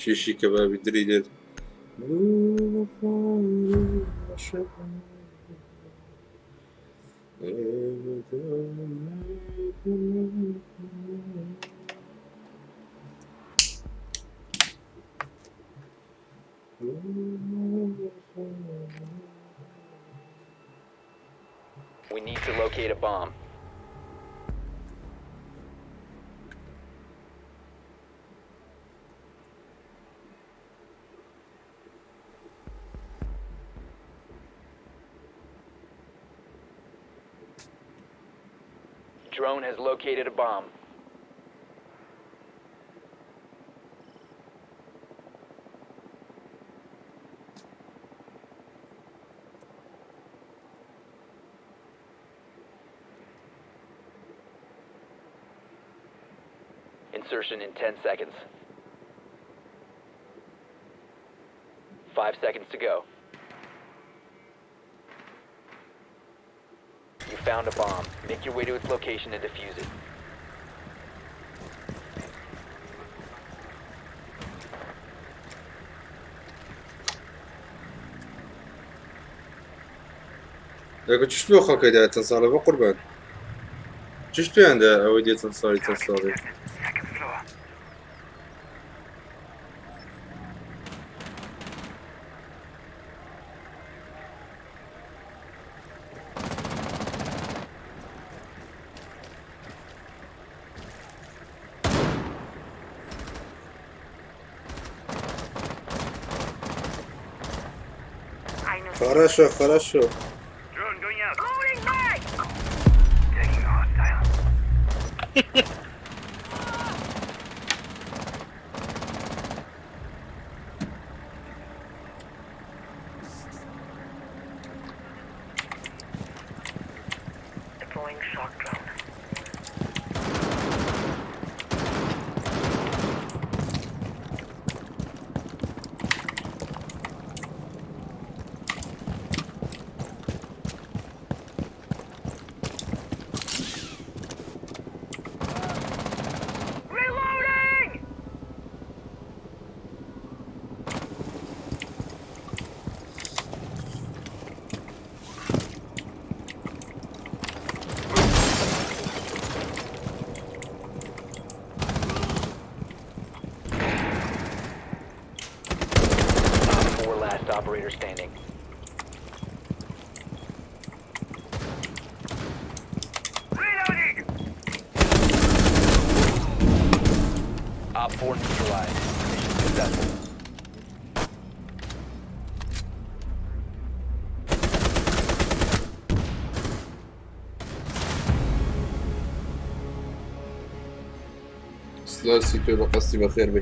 شیشی کەبابی دری دێت. We need to locate a bomb. Drone has located a bomb. Insertion in 10 seconds. 5 seconds to go. You found a bomb. Make your way to its location and defuse it. دەگو چش لۆ خەڵکەی دا چەند ساڵە بە قوربان چش پێیان دا ئەوەی دێ چەند ساڵی چەند ساڵی Second floor. I know. خەرەشە خەرەشە Drone going out. Loading mag! Taking a hostile. Deploying shock drone. Reloading! 4 last operator standing. Reloading! Op 4 neutralized. Mission successful. سلاسی تۆ بە قەستی بەخێر بێ.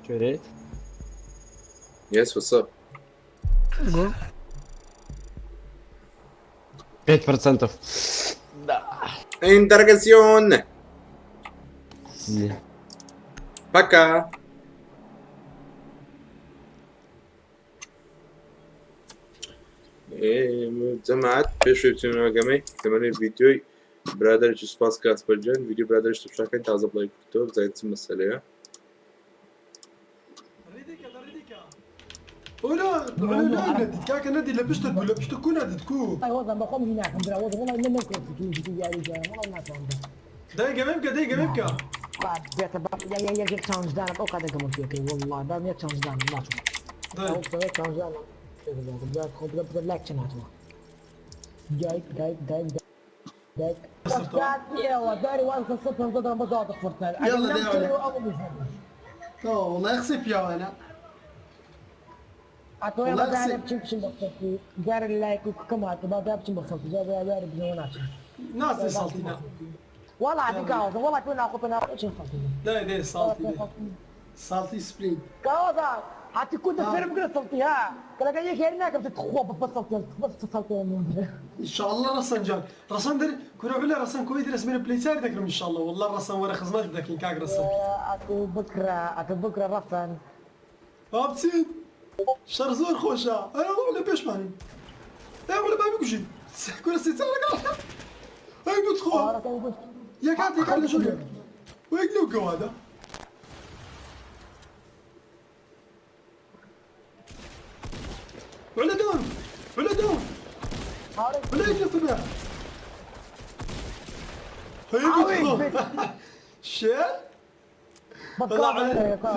Чурит? Yes, what's up? 5%. Interrogación. Пока. جەماعەت پێش بچینەوە گەمەی تەمەنی ڤیدیۆی برادەرێکی سوپاس کاسپەر گیان ڤیدیۆ برادەرێکی تەماشاکەین تازە بڵاوی کردەوە بزانین چ مەسەلەیە. ولا لا نديت كاكا ندي لبشتك ولا بشتك نديت كو والله بقوم هناك برا والله ما نكون في يا رجال والله ما فهمت دقيقة ممكن دقيقة ممكن يا يا يا تشانج دان او قاعد كمان فيك والله بام يا تشانج دان ما شوف يا تشانج دان جايك جايك جايك جايك يلا داري وانت الصفر تضرب بطاطا فورتنايت يلا داوي والله يخسف يا انا عطونا بعد بتمشي بخصوصي دار اللايك وكما بعد بتمشي بخصوصي جاب دار بزونات ناس سالتينا والله عندي كاوزا والله كنا اخذنا لا لا سالتي سالتي سبرين كاوزا حتى كنت فيرم كده سالتي ها كلا جاي كيرنا كنت تخوف بس سالتي بس سالتي ان شاء الله رسن جان رسن دري كنا علا رسن كويت رسمين بليتار ذاك ان شاء الله والله رسن ورا خزناش بدك كاك رسن اتو بكره اتو بكره رسن ابتين شر زور خوشا انا ولا باش ماني لا ولا ما بيكوشي كنا سيتار هاي بتخو يا كاتي كان شو ويقلوك هذا ولا دون ولا دون ولا يجي طبيعي هاي بتخو شيل طلع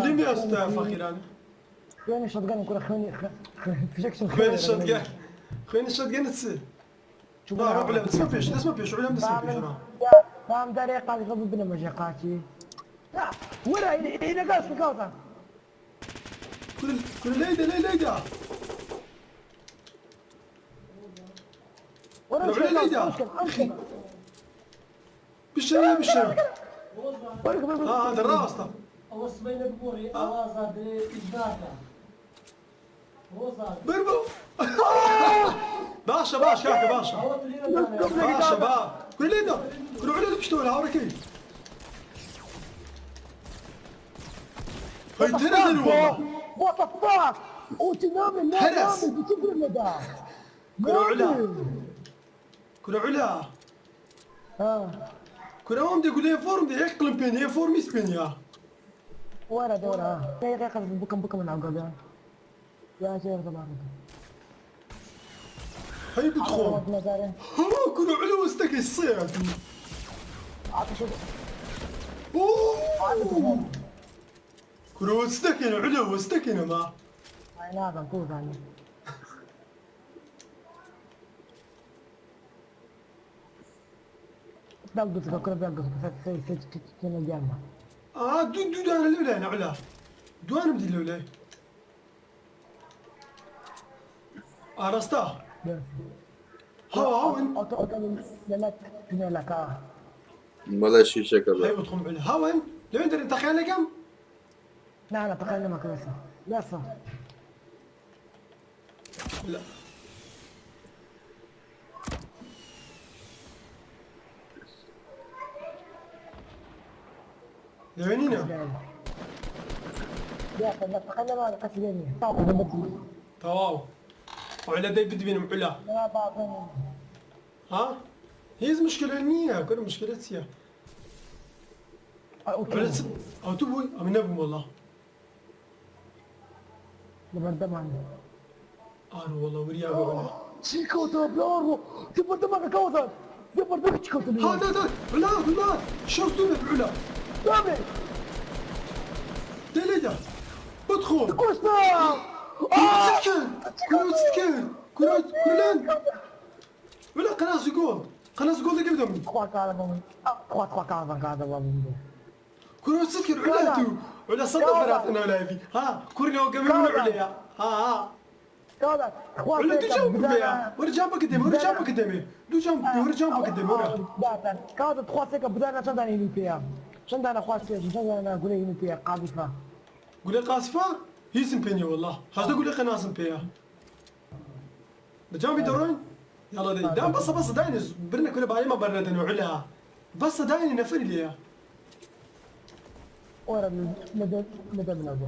لم يا فخيران خويني الشوتجان يكون خويني فيش خويني الشوتجان خويني الشوتجان تسير لا روح ولا تسمع فيش تسمع فيش ولا تسمع فيش فاهم داري قاعد يغضب بنا مجاقاتي لا ورا إلى قاس الكوطة كل كل ليدة ليدة ورا ليدة بالشارع بالشارع هذا الراس طب بەر بۆ باشە باش کاکە باشە باشە با کورە لێدا کورە علا لە پشتەوە لە هاوڕەکەی هەی تەنە دەر والله What the fuck? أوتي نامي لا هرس. نامي بتقول لدا كرة علا كرة علا ها كرة هم دي يقول لي فورم دي يقلم بين هي فورم يسبين يا ورا دورة ها يا يا بكم بكم من عقب يا شيخ تبارك هي بتخون ها كرة علا وستك الصيع اوه كرة وستك علا وستك ما لا بنكوز عني بلقط كرة بلقط في في في في الجامعة اه دو دو دو انا الاولى انا علا دو انا بدي الاولى عرستا ها هاون أوتو أوتو لك لك اه بەڵێ شیشەکە بە هاي بتخون علا هاون لو انت تخيل كم لا لا تخيل ما كويسة لا صح لا لوينينا لا لا تخيل ما قتلني تواو وعلى داي بدي بينهم علا لا بعضهم ها هي مشكلة علمية كل مشكلة سيا علا او تبوي او نبي والله لما دم عندي انا والله وريا علا تشيكو تبلورو تبر دمك كوثر تبر دمك تشيكو هذا هذا علا علا شو دومي علا دامي دليدا ادخل كوستا كرة كرة سكان كرة كرلان ولا قناص جول قناص جول اللي قدامي تخوا كارا تخوا تخوا كارا كارا كرة سكر علا تو علا صدق فرات انا ولا في ها كرة وقبل من علا ها ها كارا تخوا علا دو جنب بيا ورا جنبك قدامي ورا جنبك قدامي دو جنب ورا جنبك قدامي ورا كارا تخوا سكا بدانا شندان ينو بيا شندان خوا سكا شندان قولي ينو بيا قاذفة قولي قاصفة هي سمبيني والله هذا قولي قناص سمبيا بجنبي درون يلا دي دام بس بس دايني برنا كل بالي ما برنا دنو علا بس دايني نفري ليا ورا لدى لدى من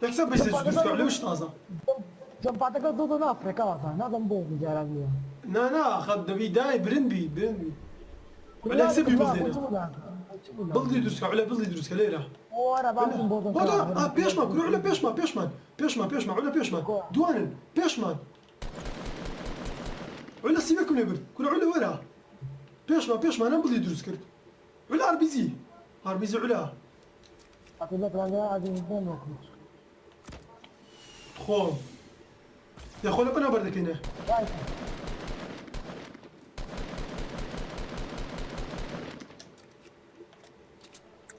تحسب بس تدوس على وش طازه جنب بعدك ضد افريقيا نظم بوم جارانية نا نا خد دبي داي برنبي برنبي على حسابي بلدينا بلدي دوسك على بلدي دوسك ليلة ورا بعض بوم هذا بيشمان كل على بيشمان بيشمان بيشمان بيشمان على بيشمان دوانن بيشمان على سيبكم لبرد كل على ورا بيشمان بيشمان انا بلدي دوس كرت على اربيزي اربيزي على خو يا خو انا بردك هنا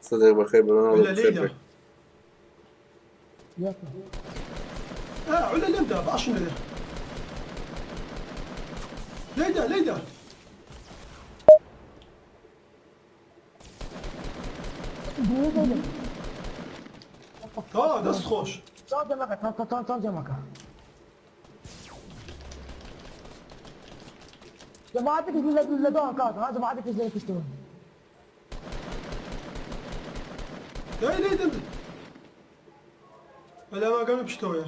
صدق بخير بەڵام ولا ليلى اه علا لمدا باش ليلى ليلى ليلى اه دست خوش جماعتك اللي دوها كات ها جماعتك اللي تشتغل لا لا لا ولا ما قالوا بشتوية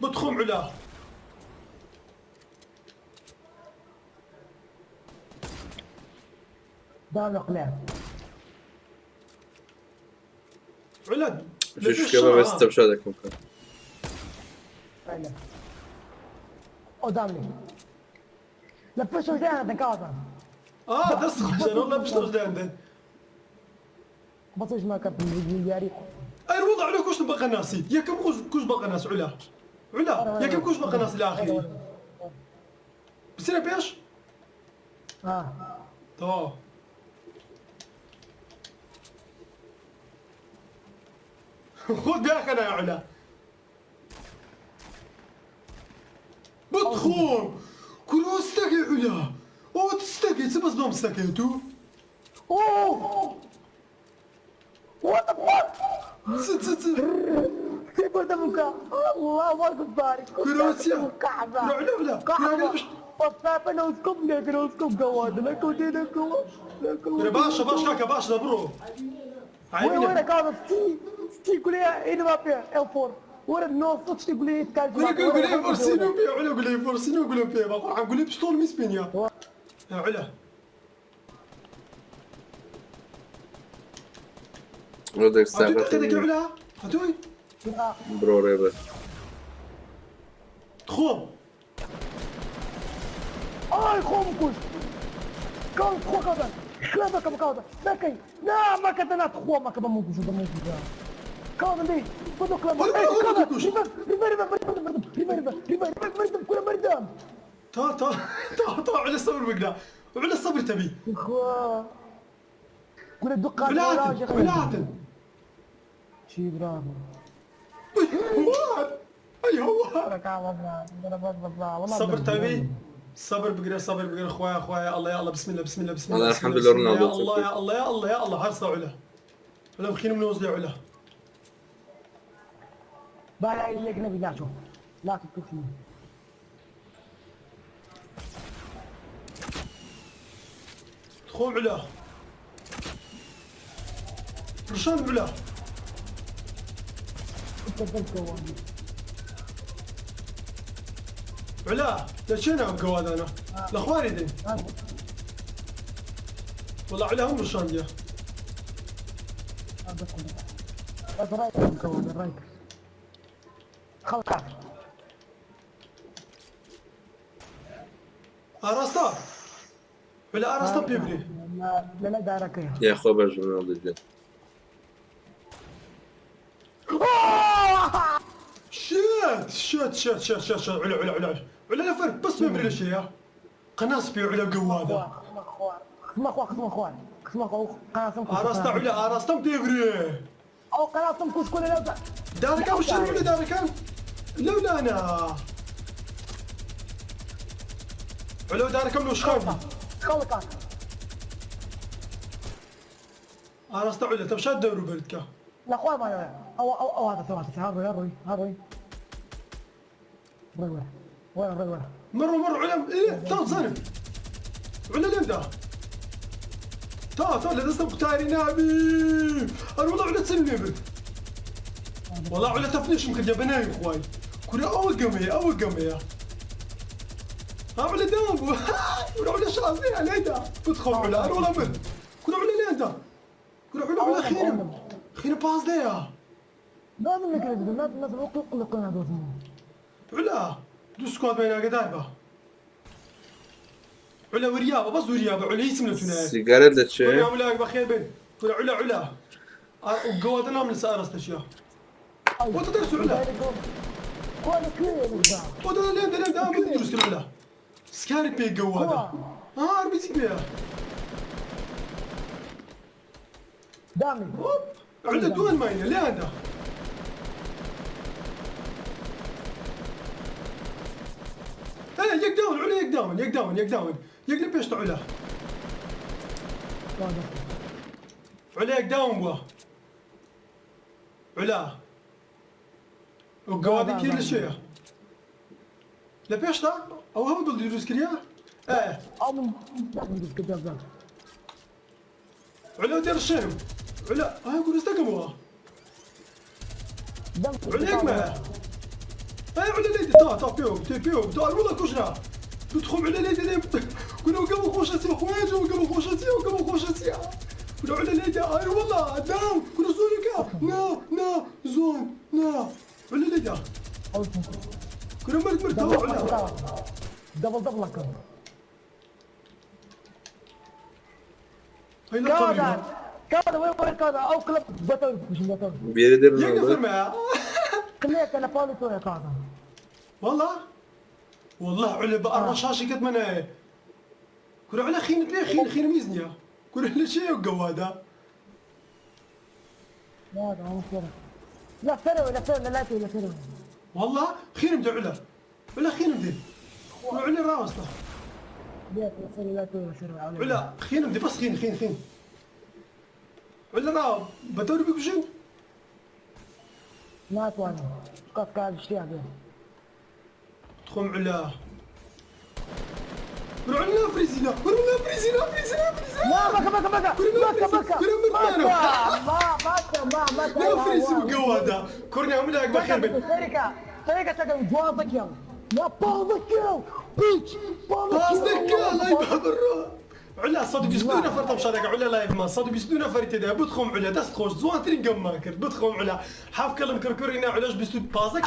بدخم علا دار القلاب علا شیشەکە بە بەس تەمشا دەکەم کە قدامي لفشوا جاهد كاظم اه دست خوش انا والله بشتوش عندي بطيش ما كابتن ياري اي الوضع علا كوش نبقى ناسي يا كم كوش كوش بقى ناس علا علا يا كم كوش بقى ناس الى اخره بس انا بيش اه تمام خذ يا اخي انا يا علا بدخل کورە ستەکەی عولا ئەوە ستەکەی چ بەس بەم ستەکەی تو Oh! What the fuck? چ چ چ كيف دمك؟ الله اكبر. كروسيا. كعبة. لا، لا، لا. كعبة. لا، وصافة نوسكم لك نوسكم قواد لك ودينك لك کورە باشە باش کاکە باش لە بڕۆ وين وين عیبینە كان ستي ستي قولي انا ما بي ال 4 وين نو ستي قولي تكال کورە گولەی فۆرسین و پێ عولا گولەی فۆرسین و گولە پێ بە قورعان گولەی پشتۆڵ میسپینیا يا علا ڕۆدێک هاتووی ساقەتی دقیقە علا هاتووی بڕۆ ڕێبەر خۆم اي خوم كوش كون خو كذا خلابك بكذا لكن لا ما كذا خو ما كذا مو كوش مو كوش كون دي بدو كلام ولا- ولا كوش. ريفر ريفر ريفر ريفر ريفر ريفر كل مردم تا تا تا تا علا الصبر بقنا علا الصبر تبي خو كل الدقة علا هاتن علا هاتن شي برافو هوان اي هوان والله صبر تبي صبر بقرا صبر بقرا خويا خويا الله يا الله بسم الله بسم الله بسم الله والله بسم الحمد الله، لله بسم الله، رونالدو يا الله يا الله يا الله يا الله هرسه علا علا مخين من وزلي علا باي لك نبي لا شو لا تكفي خو علا رشان علا علا لشينا قواد انا الاخوان دي والله علا هم رشان دي بس رايك رايك خلص اراستا علا اراستا بيبري لا لا دارك يا یاخوا باش ڕۆناڵدۆ گیان شت شت شت شت شت شت علا علا علا علا لا فرق بس بيبري لشي قناص بي علا قواده خصم اخوان خصم اخوان خصم اخوان قناصم اراستا علا اراستا بيبري او قناصم كوش كل لا دارك وش ولا دارك لولا انا علو دارك من وش خايف خلص اراستا علا طب شاد دورو بردك لا اخوان ما او او او هذا ثواني هذا هذا هذا وين وين وين وين مروا مروا علا ايه تا زانم علا لين دا تا تا لا دست مختاري نابي انا والله علا تسلمي برد والله علا تفنيش ممكن يا بناي اخوي كنا اول قمية اول قمية ها علا دام ولا علا شازين علي دا بدخل علا انا والله برد كنا علا لين دا كنا علا علا خيرم خيرم باز ليا لازم نكرز لازم لازم اقلق قناة علا دو سكواد بين قداربه علا وريابه بس وريابه علا اسم لتنا سیگارت لە چێ علا ولا بخير بين علا علا علا وقوادنا من سارس تشيا وتدرس علا كل كل وتدرس لين لين دام تدرس علا سكاري بي قواده ها اربيتي بيها دامي هوب علا دوان ماينه ليه عنده ايه يك داون علا يك داون يك داون يك داون يقلب بيش علا علا يك داون بوا علا وقوادي كل شيء لا بيش لا او هو ضد يدرس كريا ايه او من كده علا دير الشيم علا ها يقول استقموا دم علا يقمع اي علا ليدي تا تا بيو تي بيو تا والله كوشنا تدخل علا ليدي لي كنا قبل خوشتي خويا وقبل خوشتي وقبل خوشتي كنا علا ليدي اي والله داون كنا زونك نا نا زون نا علا ليدي كنا مرد مرد تا علا دبل دبل لك هاي لا كذا طبيعي كذا وين وين كذا او كلب بطل مش بطل بێرە دێ يقدر ڕۆناڵدۆ معاه كليت انا فاولي تو كذا والله والله علا بقى الرشاشة قد ما انا كنا علا خين بيه خين خين ميزنيا كنا علا شيء قواده لا لا مش كده لا فرو لا فرو لا لا لا فرو والله خير مدي علا علا خير مدي علا راس له. علا خێنم دێ بەس خێن خێن خێن علا نا بەتەوری بکوژن ناتوانم قەت کار شتیان بێ تخۆم علا برو علا فريزينا برو علا فريزينا فريزينا فريزينا لا بكا بكا بكا بكا بكا كرة ما بكا ما بكا لا فريزي بقوادا كورني عملها بخير بن شركة شركة شركة جوان ذكي يا باز ذكي بيتش باز ذكي الله يبارك علا صادو بيسدو نفر طب شارك علا لايف ما صادو بيسدو نفر تدا بدخم علا دست خوش زوان ترين قم ما كرت بدخم علا حاف كلم كركورينا علاش بيسدو بازك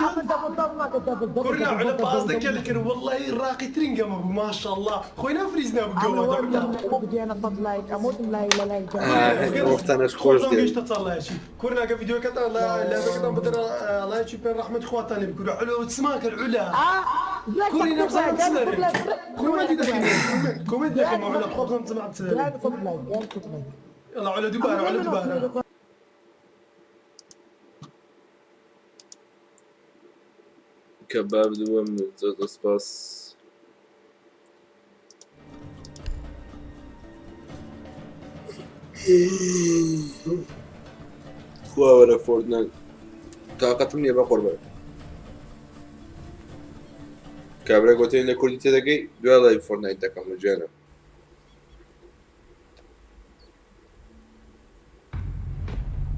كورنا علا بازك الكر والله الراقي ترين قم ابو ما شاء الله خوينا فريزنا بقوة علا بدي انا صد لايك اموت لايك لايك وقتانش خۆش دێ كورنا فيديو كتا لا لا كتا بدر الله يشوف بين رحمة خواتنا بكل علا وتسماك العلا كورينا بزاف كوميدي داخل كوميدي داخل علا خبز نسمع يلا علا دبارة علا دبارة کەباب دووەم زۆر زۆر سپاس. خوا وەرە فۆرتنایت تاقەتم نییە بە قوربان. کابرا گوتنی لە کوردی تێدەگەی دوای لای فۆرتنایت دەکەم لە گیانم.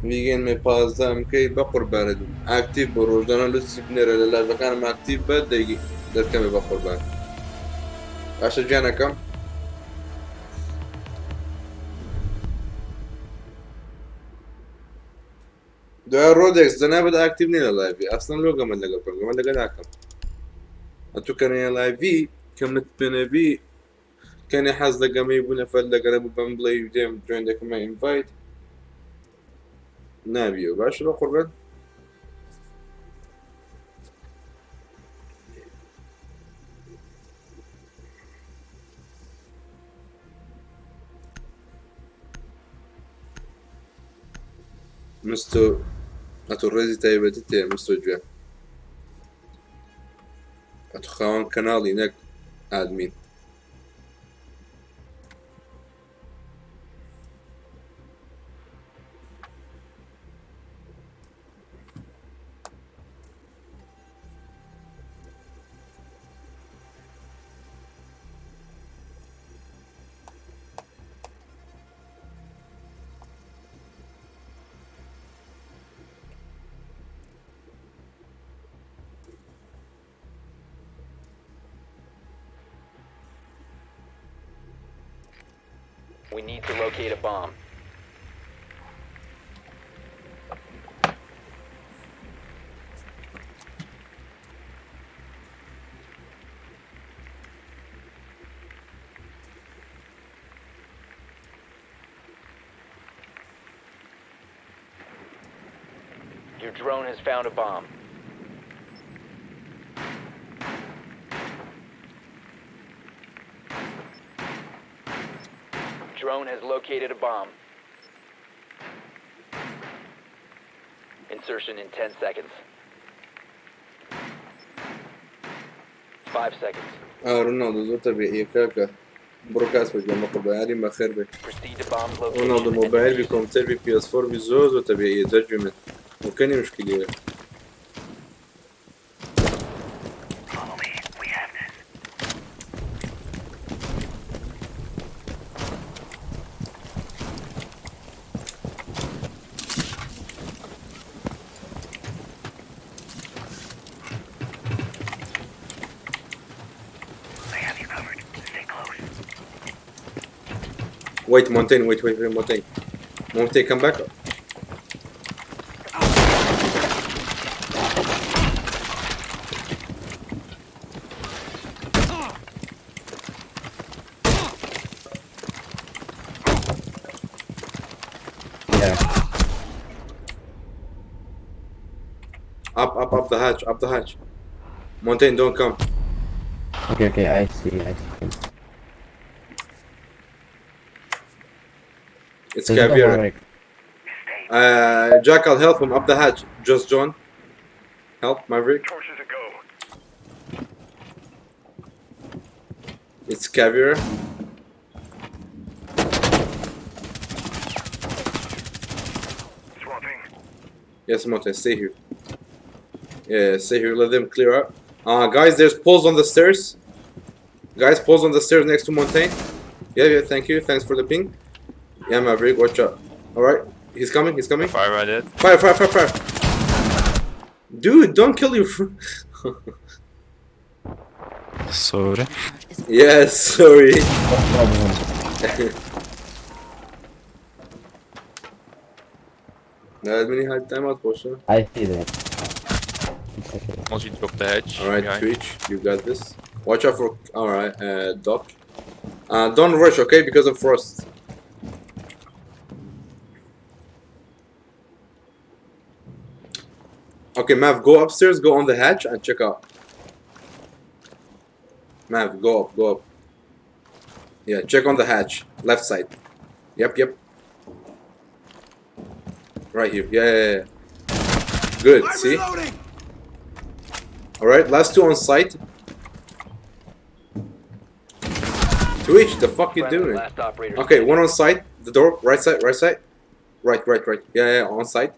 میگەن پازدە ئەمکەی بە قوربانە دوو ئاکتیڤ بۆ ڕۆژدانە لوسی بنێرە لە لایڤەکانم ئاکتیڤ بە دەیگی دەرکەمێ بە قوربان. باشە گیانەکەم. دوای ڕۆدێکس جەنابت ئاکتیڤ نیە لە لایڤی ئەسڵەن لۆ گەمەت لەگەڵ بکەم گەمەت لەگەڵ ناکەم. ئەتوو کەنێ لایڤی کەمت پێنەبی کەنێ حەز لە گەمەی بوو نەفەر لەگەرە بوو بەم بڵێ دێم جوێن دەکەمە ئینڤایت نابیەوە باشە بە قوربان. مستۆ ئەتۆ ڕێزی تایبەتی تێ مستۆ گوێ ئەتۆ خاوەن کەناڵی نەک ئادمین. We need to locate a bomb. Your drone has found a bomb. Drone has located a bomb. Insertion in 10 seconds. 5 seconds. ڕۆناڵدۆ زۆر تەبیعیە کاکە بڕۆ کاس بە گیان بە قوربان یاری بەخێر بێ. Proceed to bomb's location ڕۆناڵدۆ and مۆبایل بی defuse it. کۆمپیوتەر بی PS4 بی زۆر زۆر تەبیعیە جەرگی من وکەنی مشکلیە. Follow me. We have this. I have you covered. Stay close. Wait, Montaigne, wait, wait, wait, Montaigne. Montaigne, come back. Yeah. Up, up, up the hatch, up the hatch. Montaigne, don't come. Okay, okay, I see, I see. It's There's no Caveira. Maverick. Jackal, help him up the hatch. Just John. Help, Maverick. Torches a go. It's caviar. Swapping. Yes, Monte, stay here. Yeah, stay here. Let them clear up. Guys, there's poles on the stairs. Guys, poles on the stairs next to Montaigne. Yeah, yeah, thank you. Thanks for the ping. Yeah, Maverick, watch out. Alright, he's coming, he's coming. Fire I did. Fire, fire, fire, fire. Dude, don't kill your fr- Sorry. Yes, sorry. Many hard time out, Porsche. I see that. It's okay. Once you drop the hedge. Alright, behind. Twitch, you got this. Watch out for. Alright, Doc. Don't rush, okay? Because of frost. Okay, Mav, go upstairs, go on the hatch and check out. Mav, go up, go up. Yeah, check on the hatch. Left side. Yep, yep. Right here. Yeah, yeah, yeah. Good, I'm see? reloading. Alright, last two on site. Twitch, the fuck you Friendly, doing? last operator Okay, standing. one on site. The door, right side, right side. Right, right, right. Yeah, yeah, on site.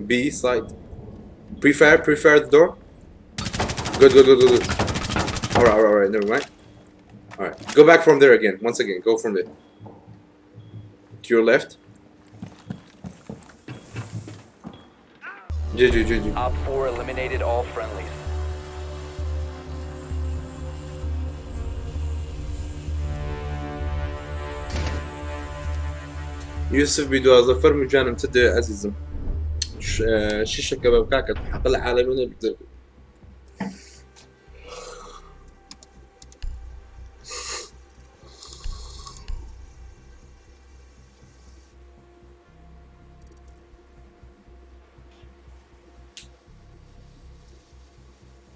B side. Pre-fire, pre-fire the door. Good, good, good, good, good. Alright, alright, alright, never mind. Alright, go back from there again. Once again, go from there. To your left. GG, GG. Op 4 eliminated all friendlies. يوسف بدوازە فەرمو جانم چ دەوێ ئەزیزم شیشەکە بە کاکە حەقە لە عالەمە نەبێت.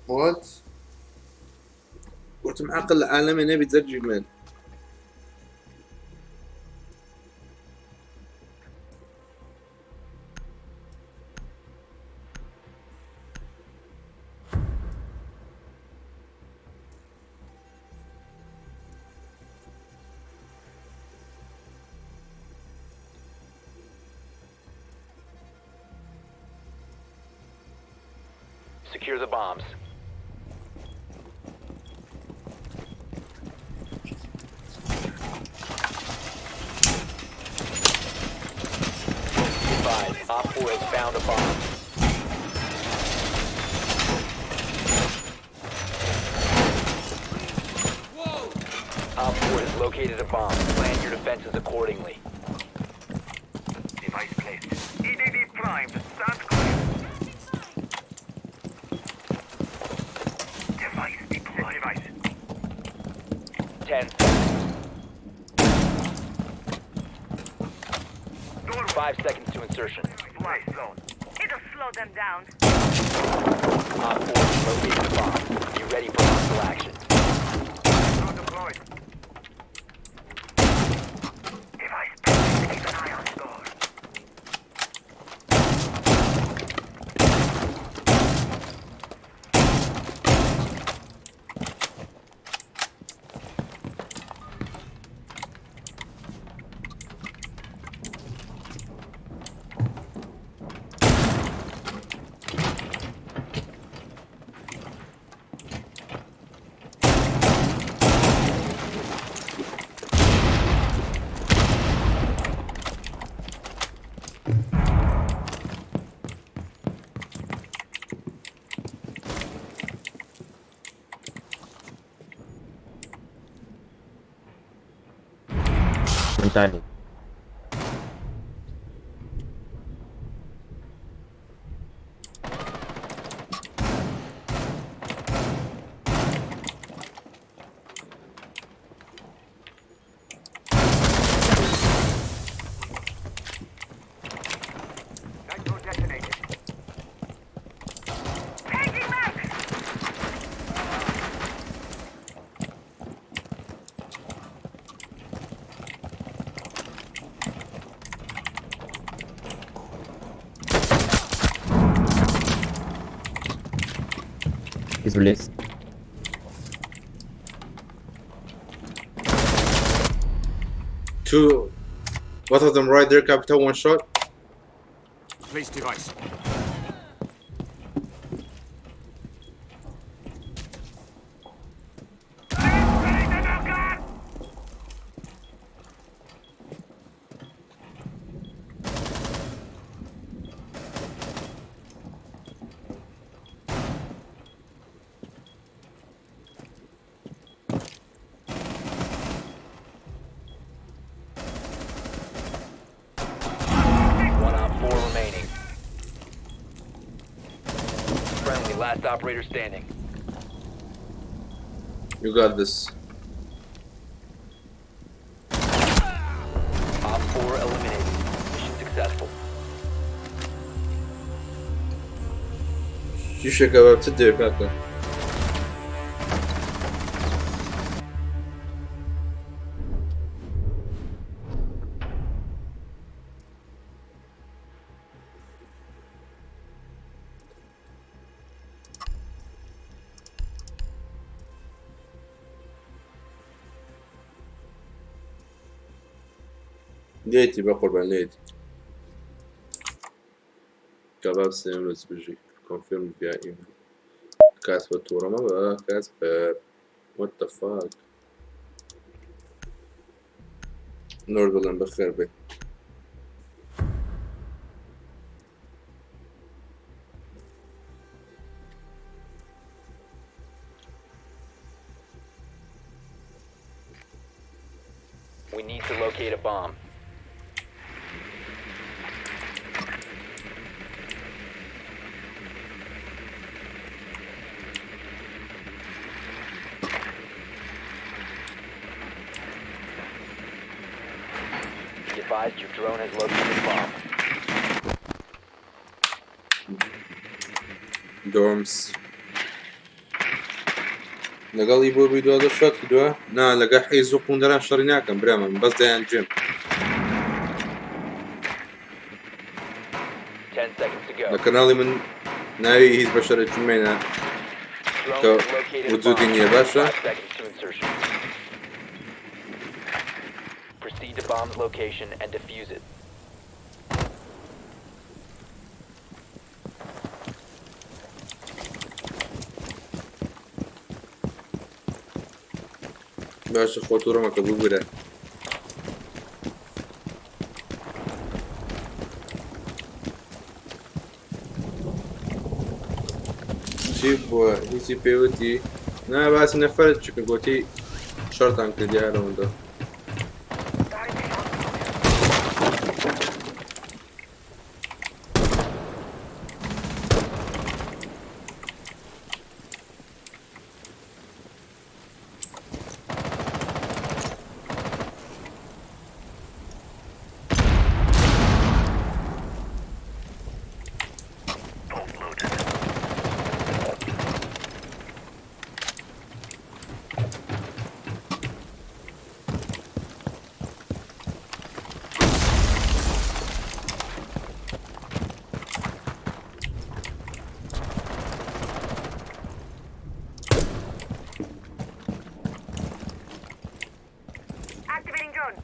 What? وتم عقل العالمي نبي تزرجي من Secure the bombs. Be advised, Op 4 has found a bomb. Op 4 has located a bomb. Plan your defenses accordingly. Device placed. EDD primed. Stand clear. Device deployed. Device. 10 seconds. 5 seconds to insertion. Blast zone. It'll slow them down. Op 4 has located a bomb. Be ready for hostile action. Drone deployed. Device placed. Keep an eye on door. Montaigne. Nitro detonated. Changing mag! He's released. Two, both of them right there, Capital, one shot. Place device. One op 4 remaining. Friendly, last operator standing. You got this. Op 4 eliminated. Mission successful. شیشە کەباب چ دەوێ کاکە؟ لێتی بە قوربان لێتی کەباب سێم لەس بژی کۆنفێرم via email. کاسپەر تووڕە مەبە کاسپەر What the fuck نۆر بڵێم بەخێر بێ. We need to locate a bomb. Be advised your drone has located a bomb. Dorms. لەگەڵی بۆ بی دوازدە شەڕ کردووە نا لەگە حیز و قوندەران شەڕی ناکەم برامم بەس دەیان جێم. 10 seconds to go. لە کەناڵی من ناوی هیچ بەشەرێکی مێنە Drone کە has located a وجودی bomb. نییە باشە 5 seconds to insertion. Proceed to bomb's location and defuse it. باشە خۆ تووڕە مەکە ببورە. چی بووە هیچی پێوتی نا باسی نەفەرت چکە گۆتی شەڕتان کردی هەر ئەوەندە. Activating drone.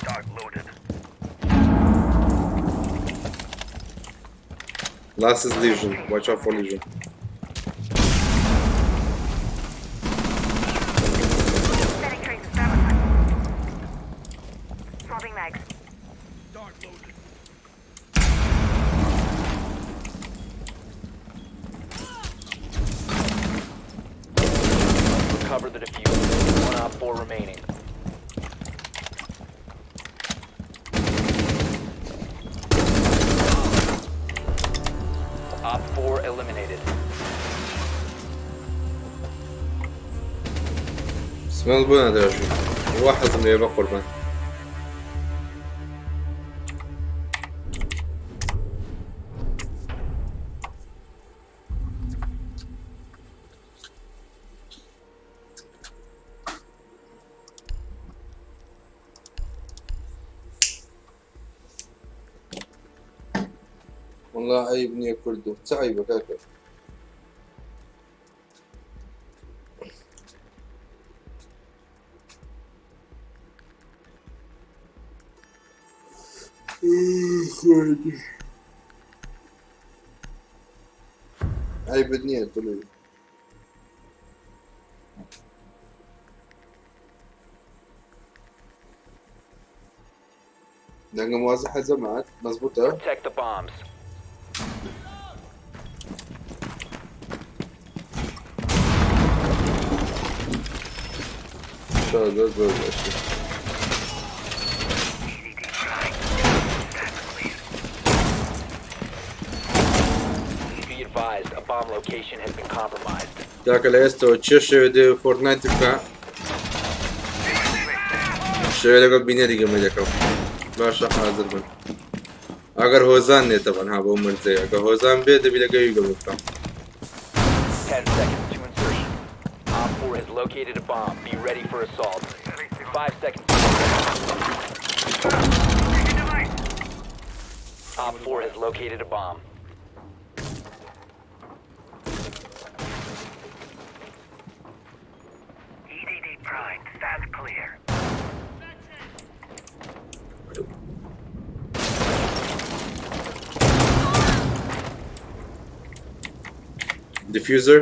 Dart loaded. Last is Legion. Watch out for Legion. Setting trace of sabotage. Swapping mags. Dart loaded. Recover the defuser. 1 op 4 remaining. Op 4 eliminated. سمال بۆ ناداژی وا حەزم لێ بە قوربان. وەڵا عەیب نییە کوردو چ عەیبە کاکە. عەیبت نییە دڵی. دەنگم وازحە جەماعەت مەزبوتە؟ Protect the bombs. زۆر زۆر باشە. Be advised, a bomb location has been compromised. کاکە لە ئێستەوە چێ شەوێ دێ فۆرتنایت بکە شەوێ لەگەڵ بینەری گەمە دەکەم باشە حازر بن ئەگەر هۆزان نێتەبەن ها بۆ مەرجەیە ئەگە هۆزان بێ دەبی لەگەوی گەمە بکەم 10 seconds to insertion. Op 4 has located a bomb. Be ready for assault. 5 seconds to insertion. Op 4 has located a bomb. EDD prime. Stand clear. Diffuser.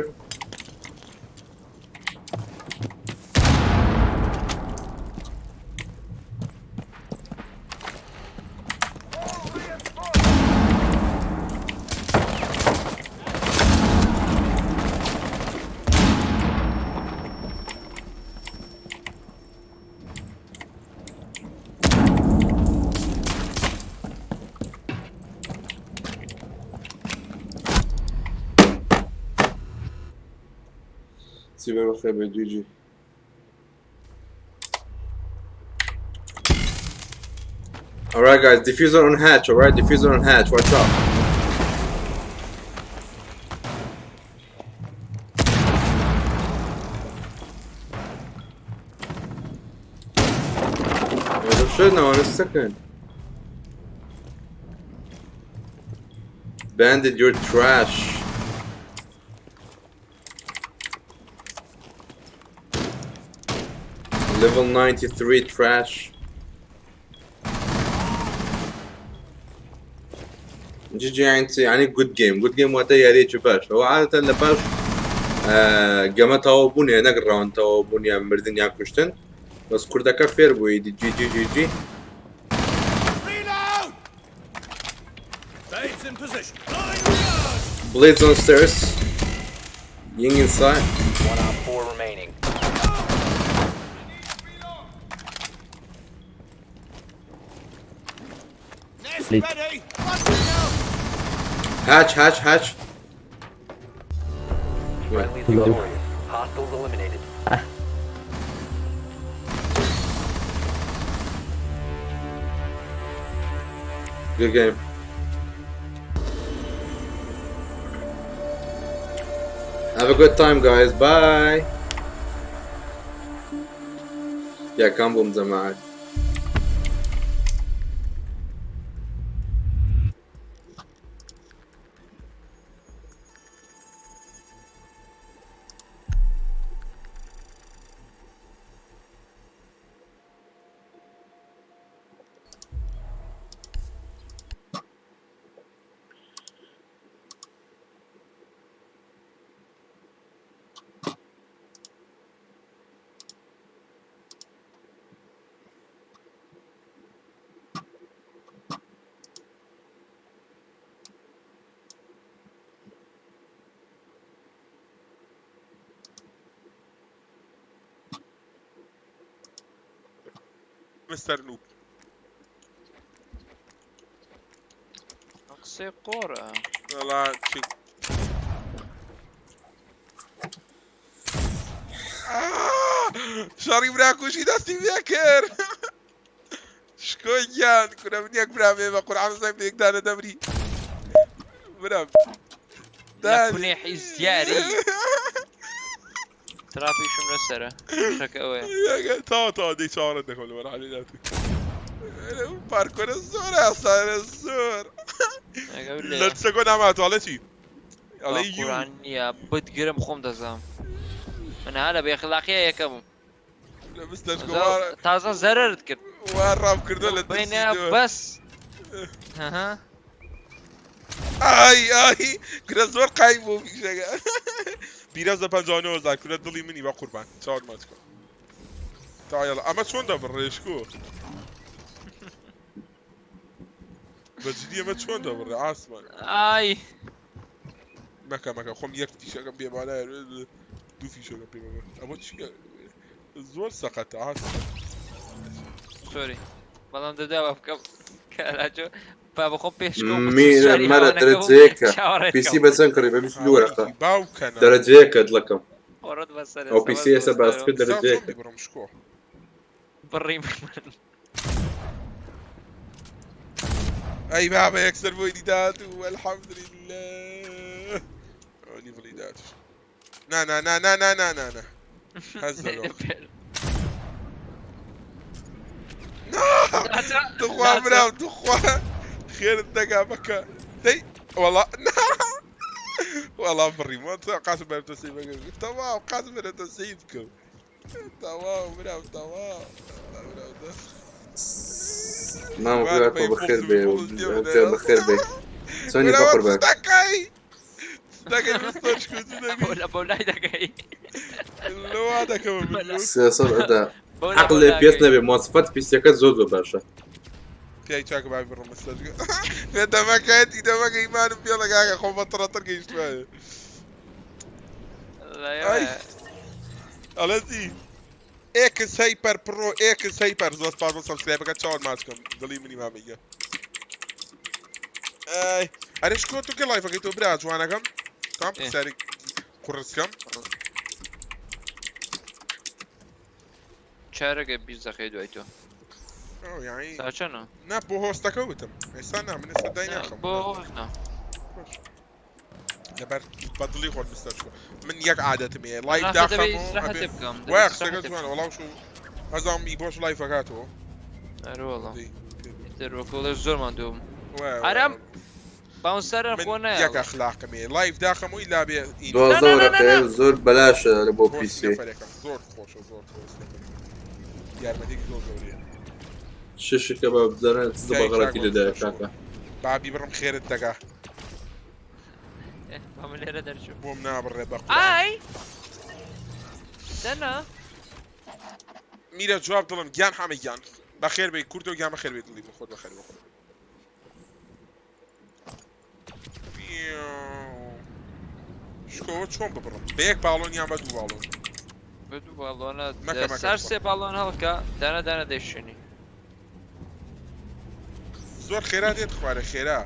سیبە بەخێر بێ جیجی. Alright guys, diffuser on hatch, alright? Diffuser on hatch, watch out. Oh, shit, no, in a second. Bandit, you're trash. Level 93 trash. GG يعني good game good game واتە یاریەکی باش ئەوە عادەتەن لە باش گەمە تەواو بوون یان نەک round تەواو بوون یان مردن یان کوشتن بەس کوردەکە فێر بووی دی GG GG. Blades in position. Blades on stairs. Ying inside. 1 op 4 remaining. Nest Blade. ready. Busting out. Hatch, hatch, hatch. Friendlies Hello. victorious. Hostiles eliminated. Good game. Have a good time, guys. Bye. Yeah, come boom جماعة. Mister Noob. قسەی قۆڕە. وەڵا چی شەڕی براکوژی دەستی پێکرد. شکۆی گیان کورە من یەک برام هەیە بە قورعان بزانم لە یەکدانە دەمری. برام لە کونێ حیز دیاری تراپیشم لەسەرە شەکە ئەوەیە. تاوە تاوە دەی چاوەڕێت دەکەم لە مەرحەلەی داهاتوو. پارکۆرە زۆر ئاسانە زۆر. لە چەکۆ ناماتەوە ئەڵێ چی؟ ئەڵێ یو قورآن نییە بتگرم خۆم دەزانم من ها لە بێخلاقیە یەکەمم لە بس لەشکۆ تازە زەرەرت کرد وا ڕام کردو لە بینە بەس ها ئای ئای کورە زۆر قایم بۆ فیشەکە پیرەز لە 59 هەزار کورە دڵی منی بە قوربان چاوت ماچ کە تا یاڵا ئەمە چۆن دەبڕێ شکۆ بە جدی ئەمە چۆن دەبڕێ ئاسمان ئای مەکە مەکە خۆم یەک فیشەکەم پێ بالا دوو فیشەکەم پێ بابا ئەمە چیە زۆر سەقەتە ئاسمان سۆری بەڵام دەدا بکەم کاراجۆ با بەخۆم پێشکەوم میرە مەرە دەرەجەیەکە پیسی بە چەند کڕی بە 22 وەرەقە باوکەنە دەرەجەیەکە دڵەکەم خۆڕت بەسەر ئەو پیسی ئێستا باس کرد دەرەجەیەکە بڕم شکۆ بڕی ئەی بابە یەکسەر بۆی دیدات و الحەمدللە لیڤڵی دات نا نا نا نا نا نا نا نا هەزەلۆ نا تخوا برام تخوا خێرت دەگا بەکە دەی وەڵا نا وەڵا بڕیم قاسم بەرم تۆ سەی بەگەر تەواو قاسم بەرم تۆ سەی بکەم تەواو برام تەواو برام دەست مامە براکۆ بەخێر بێ بەخێر بێ چۆنی بە قوربان دەکەی دەکەی مستەر بۆ لای دەکەی لەوا دەکەم سێسەد ئەدا عەقل لێ پێست نەبێ مواصفات پیسیەکە زۆر زۆر باشە پیای چاکە بابی بڕۆ مستەر لە دەمەکەیەتی دەمەکە ئیمانم پێڵە کاکە خۆم بە تڕەتڕ گەیشتووە ئەی ئەڵێ چی ئێکس هەیپەر پڕۆ ئێکس هەیپەر زۆر سپاس بۆ سەبسکرایبەکە چاوت ماچ کەم دڵی منی مامەیگە ئەی ئەرێ شکۆ تۆ کێ لایفەکەی تۆ برا جوانەکەم تام پرسیاری قوڕسکەم چارەگە 20 دقیقەی دوای تۆ ئەو یعنی سا چەنە نا بۆ هۆستەکە وتم ئێستا نا من ئێستا دای ناخەم بۆ هۆست نا لەبەر بە دڵی خۆت مستەر شکۆ من یەک عادەتم هەیە لایف ڕاستە داخەم دەبێ و ئیسراحەتێ ئەبێ بکەم دەبێ وایە قسەکە ئیسراحەتێ جوانە بکەم وەڵا شو ئەزانم ئی بۆش لایفەکاتەوە ئەرێ وەڵا دەی ئیتر وەکوڵێ زۆر ماندوو بووم وایە ئارام وایە باونسەرە من خۆ یەک نایەڵێ ئەخلاقم هەیە لایف داخەم و ئیلا بێ ئینی نا دوازدە نا نا نا وەرەقەیە نا زۆر بەلاشە لە بۆ هۆستی پیسی نەفەرێکم زۆر خۆشە زۆر هۆستی نەفەرێکم یارمەتیەکی زۆر گەورەیە شەشەکە بە بزانە چ بە پیاوی چاک غەڵەتی بە لێدایە مستەر شکۆ کاکە بابی بڕم خێرت دەگا با من لێرە دەرچوو بۆم نابڕێ بە قورئان ئای دەنا میرە جواب دڵم گیان حامە گیان بەخێر بێی کوردۆ گیان بەخێر بێی دڵی من خۆت بەخێر بخۆ شکۆوە چۆن ببڕم بە یەک باڵۆن یان بە دوو باڵۆن بە دوو باڵۆنە مەکە مەکە سار سێ باڵۆن هەڵکە دانە دانە دەیشێنی زۆر خێرا دێت خوارێ خێرا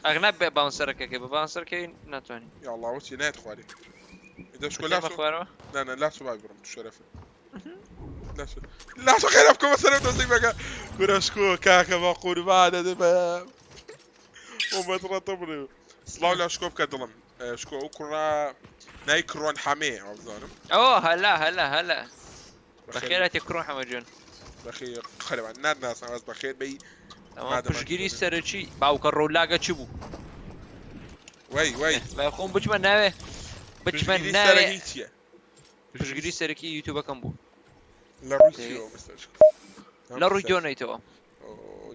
ئەغنا بێ باونسەرەکەکەی بە باونسەرەکەی ناتوانانی یا الله وچی نایەت خوارێ دەشکۆ بەتێ لا بەخوارەوە نا نا لا سوبای بڕم تو شەرەفت لا شو لا شو خێرا بکەمە سەرەوە دەستێک بەکە کورە شکۆ کاکە بە قوربانە دەبە ومەتڕەتە بڕێ سڵاو لە شکۆ بکە دڵم شکۆ ئەو کوڕە نای کڕۆن حەمێ ئەوزانم ئەوە هەلا هەلا هەلا بەخێر بەخێراتی کڕۆن حەمە جون بەخێر خەرەوان ناتناسم بەس بەخێر بەی تەمام مادەمان پشگیری سەرەکی باوکە ڕۆلاگە چی بوو وەی وەی با خۆم بچمە ناوێ بچمە پشگیری ناوێ سەرەکی چییە پشگیری سەرەکی یوتیوبەکەم بوو لە ڕووی چیەوە مستەر شکۆ لە ڕووی دۆنەیتەوە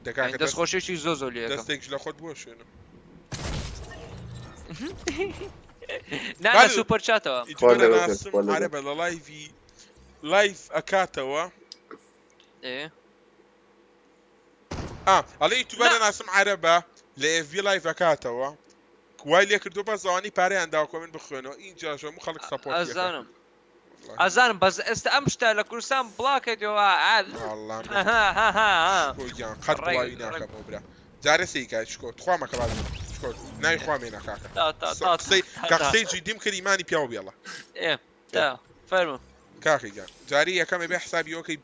دەکاکە دەستخۆشیێکی زۆ زۆر لێ ئەکەم. دەستێکش لە خۆت بۆ شوێنم نا لە سوپەر چاتەوە ئیتر ناسم عەرەبە لە لایڤی لایڤ ئەکاتەوە ئێ ئا ئەڵێ یوتیوبەر ناسم عەرەبە لە ئێف لایڤ ئەکاتەوە وای لێ کردو بەس ئەوانەی پارەیان داوە کۆمێنت بخوێنەوە ئینجا هەموو خەڵک سەپۆرت ئەزانم ئەزانم بەس ئێستا ئەم شتە لە کوردستان بڵاکەیتەوە شکۆ گیان قەت بڵاوی ناکەمەوە برا جارێ سەیری کە شکۆ تخوا مەکە با ببینم شکۆ ناوی خوا مێنە کاکە تا تا تا قسەی کە قسەی جدیم کرد ئیمانی پیاو بێڵە ئێ تا فەرموو کاکە گیان جاری یەکەم ئەبێ حسابی ئەوکەی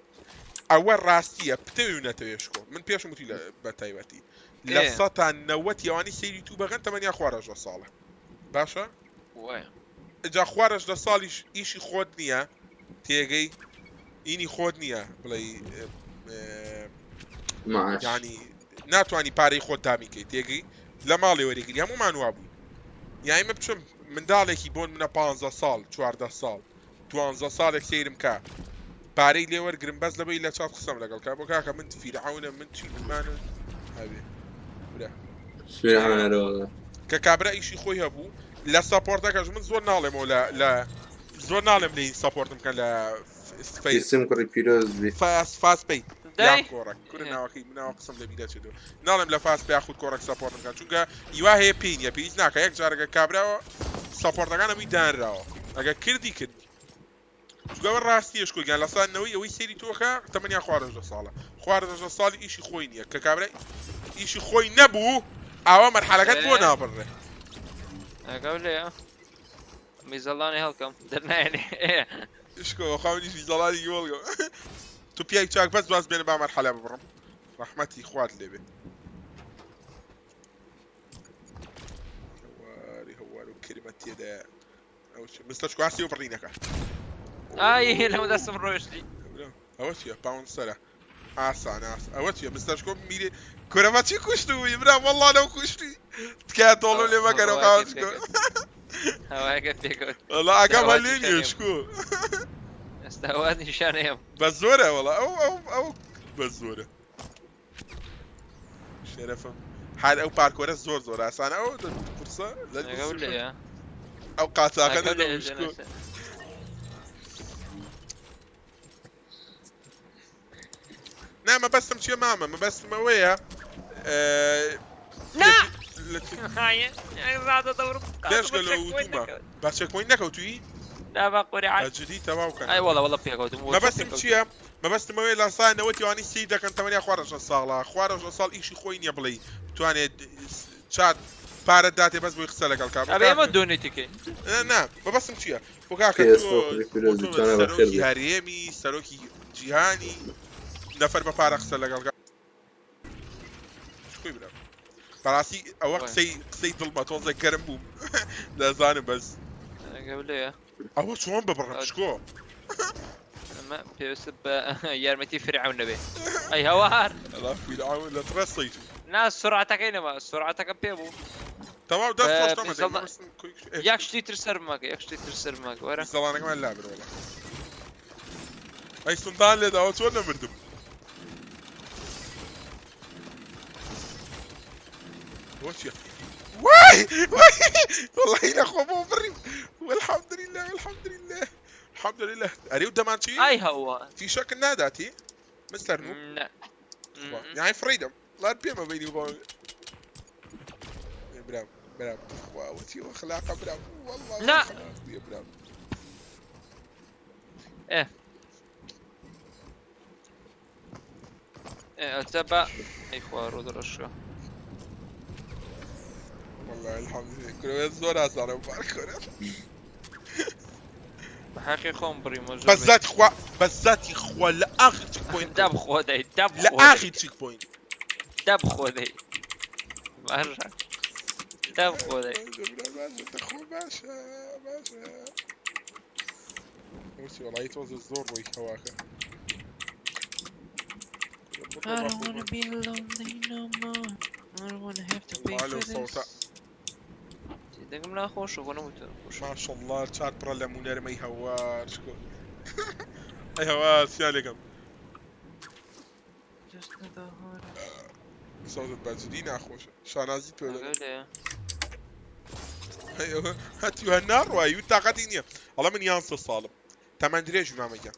ئەوە ڕاستیە بتەوێ و نەتەوێ شکۆ من پێشم وتی بە تایبەتی لە سەتا نەوەتی ئەوانەی سەیری تو بەغەن تەمەنیان خوار هەژدە ساڵە باشە وایە جا خوار هەژدە ساڵیش ئیشی خۆت نییە تێگەی ئینی خۆت نییە بڵێ معاش یعنی ناتوانی پارەی خۆت دامیکەی تێگەی لە ماڵێ وەریگری هەمومان وابووین یانی من بچم منداڵێکی بۆن منە 15 ساڵ 14 ساڵ 12 ساڵێک سەیرم کا پارەی لێ وەرگرم بەس لەبەی لە چات قسەم لەگەڵ کا بۆ کاکە من فیرعەونە من چی منە هەبێ برا فیرعەونە کە کابرا ئیشی خۆی هەبوو لە support ەکەش من زۆر ناڵێمەوە لە لە زۆر ناڵێم لێی support م کە لە فەیس سم کوڕی پیرۆز بی فاس فاس پەی یان کۆڕەک کورە ناوەکەی مناوە قسم لە بیرە چێتەوە ناڵێم لە فاس پێ یاخود کۆڕەک support م کە چونکە ئیوا هەیە پێی نییە پێویست ناکە یەک جارەکە کابراوە support ەکان هەمووی دانراوە ئەگە کردی کردی چونکە ڕاستی ئەشکۆ گیان لە سال نەوەی ئەوەی سەیری تۆکە تەمەنیان خوار هەژدە ساڵە خوار هەژدە ساڵی ئیشی خۆی نییە کە کابرای ئیشی خۆی نەبوو ئاوا مەرحەلەکەت بۆ نابڕێ ئەگەو لێیە میزەڵانی هەڵکەم دەرنایەنێ ئشکۆ خاونیش میزەڵانی هەڵکەم تو پیاوی چاک بەس واز بێنە با مەرحەلە ببڕم ڕەحمەتی خوات لێبێ هەواری هەوار و کرمە تێدایە ئەو چی مستەر شکواسی و بڕینەکە ئای لەم دەستم ڕۆشتی ئەوە چییە پاوند سەرە ئاسان ئاس ئەوە چییە مستەر شکۆ میرێ کورە بە چی کوشتووی برا وەڵڵا لەو کوشتی تکایە تۆڵم لێ مەکەرەوە خاوەن شکۆ هەوایەکە پێکەوت وەڵا ئاگامان لێ نییە شکۆ ئێستا وا نیشانەیەم بە زۆرە وەڵا ئەو ئەو ئەو بە زۆرە شەرەفم هەر ئەو پارکۆرە زۆر زۆر ئاسانە ئەو قورسە ئەو قاچاخە نەدەشکۆ نا مەبەستم چییە مامە مەبەستم ئەوەیە نا بێژگە لە وتومە بە checkpoint نەکەوتوی نا بە قورعان جدی تەواو کەن ئەی وەڵا وەڵا پێکەوتم مەبەستم چییە مەبەستم ئەوەیە لە سا نەوەتی ئەوانەی سەیر دەکەن تەمەنیان خوار هەژدە ساڵە خوار هەژدە ساڵ ئیشی خۆی نییە بڵێی بتوانێت چات پارە داتێ بەس بۆی قسە لەگەڵ کا ئەبێ ئێمە donate ی کەین نا نا مەبەستم چییە بۆ کاکە تۆ سەرۆکی هەرێمی سەرۆکی جیهانی نەفەر بە پارە قسە لەگەڵ کا شکۆی برام بەڕاستی ئەوە قسەی قسەی دڵمە تۆزێک گەرم بووم دەزانم بەس ئەوە چۆن ببڕم شکۆ ئەمە پێویست بە یارمەتی فرعون نەبێ ئەی هەوار فیرعون لە تڕەسەیت نا سرعەتەکەی نەما سرعەتەکە پێ بوو تەواو دەست یەک شتی تر سەر مەکە یەک شتی تر سەر مەکە وەرە زەڵانەکەمان لابرە وەڵا ئەی سندان لێداوە چۆن نەمردم بۆ چیە وای وای والله لە خۆ بۆ بڕیم والحمد لله والحمد لله الحمد لله ئەرێ و دەمانچی ئای هەوە فیشەکە ناداتی مستەر نوب نا یانی فڕیدەم ڵار پێمە بینی بۆ برام برام تخوا وتی وەخلاقە برام والله نا برام ئێ ئێ ئەجا بە ئەی خوا ڕۆ دەڕەشە والله الحمد لله کورە زۆر ئاسانە بارکۆرە بە حەقی خۆم بڕیمەوە زۆر بەس ذاتی خوا بەس ذاتی خوا لە ئاخر checkpoint دە بخۆ دەی دە لە ئاخر checkpoint دە بخۆ دەی باشە دە بخۆ دەی باشە تخوا باشە باشە وتی وەڵی تۆزە زۆر ڕۆی هەواکە I don't wanna be lonely no more. I don't wanna have to pay for this. دەنگم لا خۆشە بۆ نەوتە خۆش ماشەڵڵا چات پڕە لە مونەرمەی هەوار شکۆ ئەی هەوار چیان لێکەم سەوزت بەجدی ناخۆشە شانازی پێ هەتیوە ناڕوایی و تاقەتی نییە ئەڵە من یانسە ساڵم تەمەن درێژ مامە گیان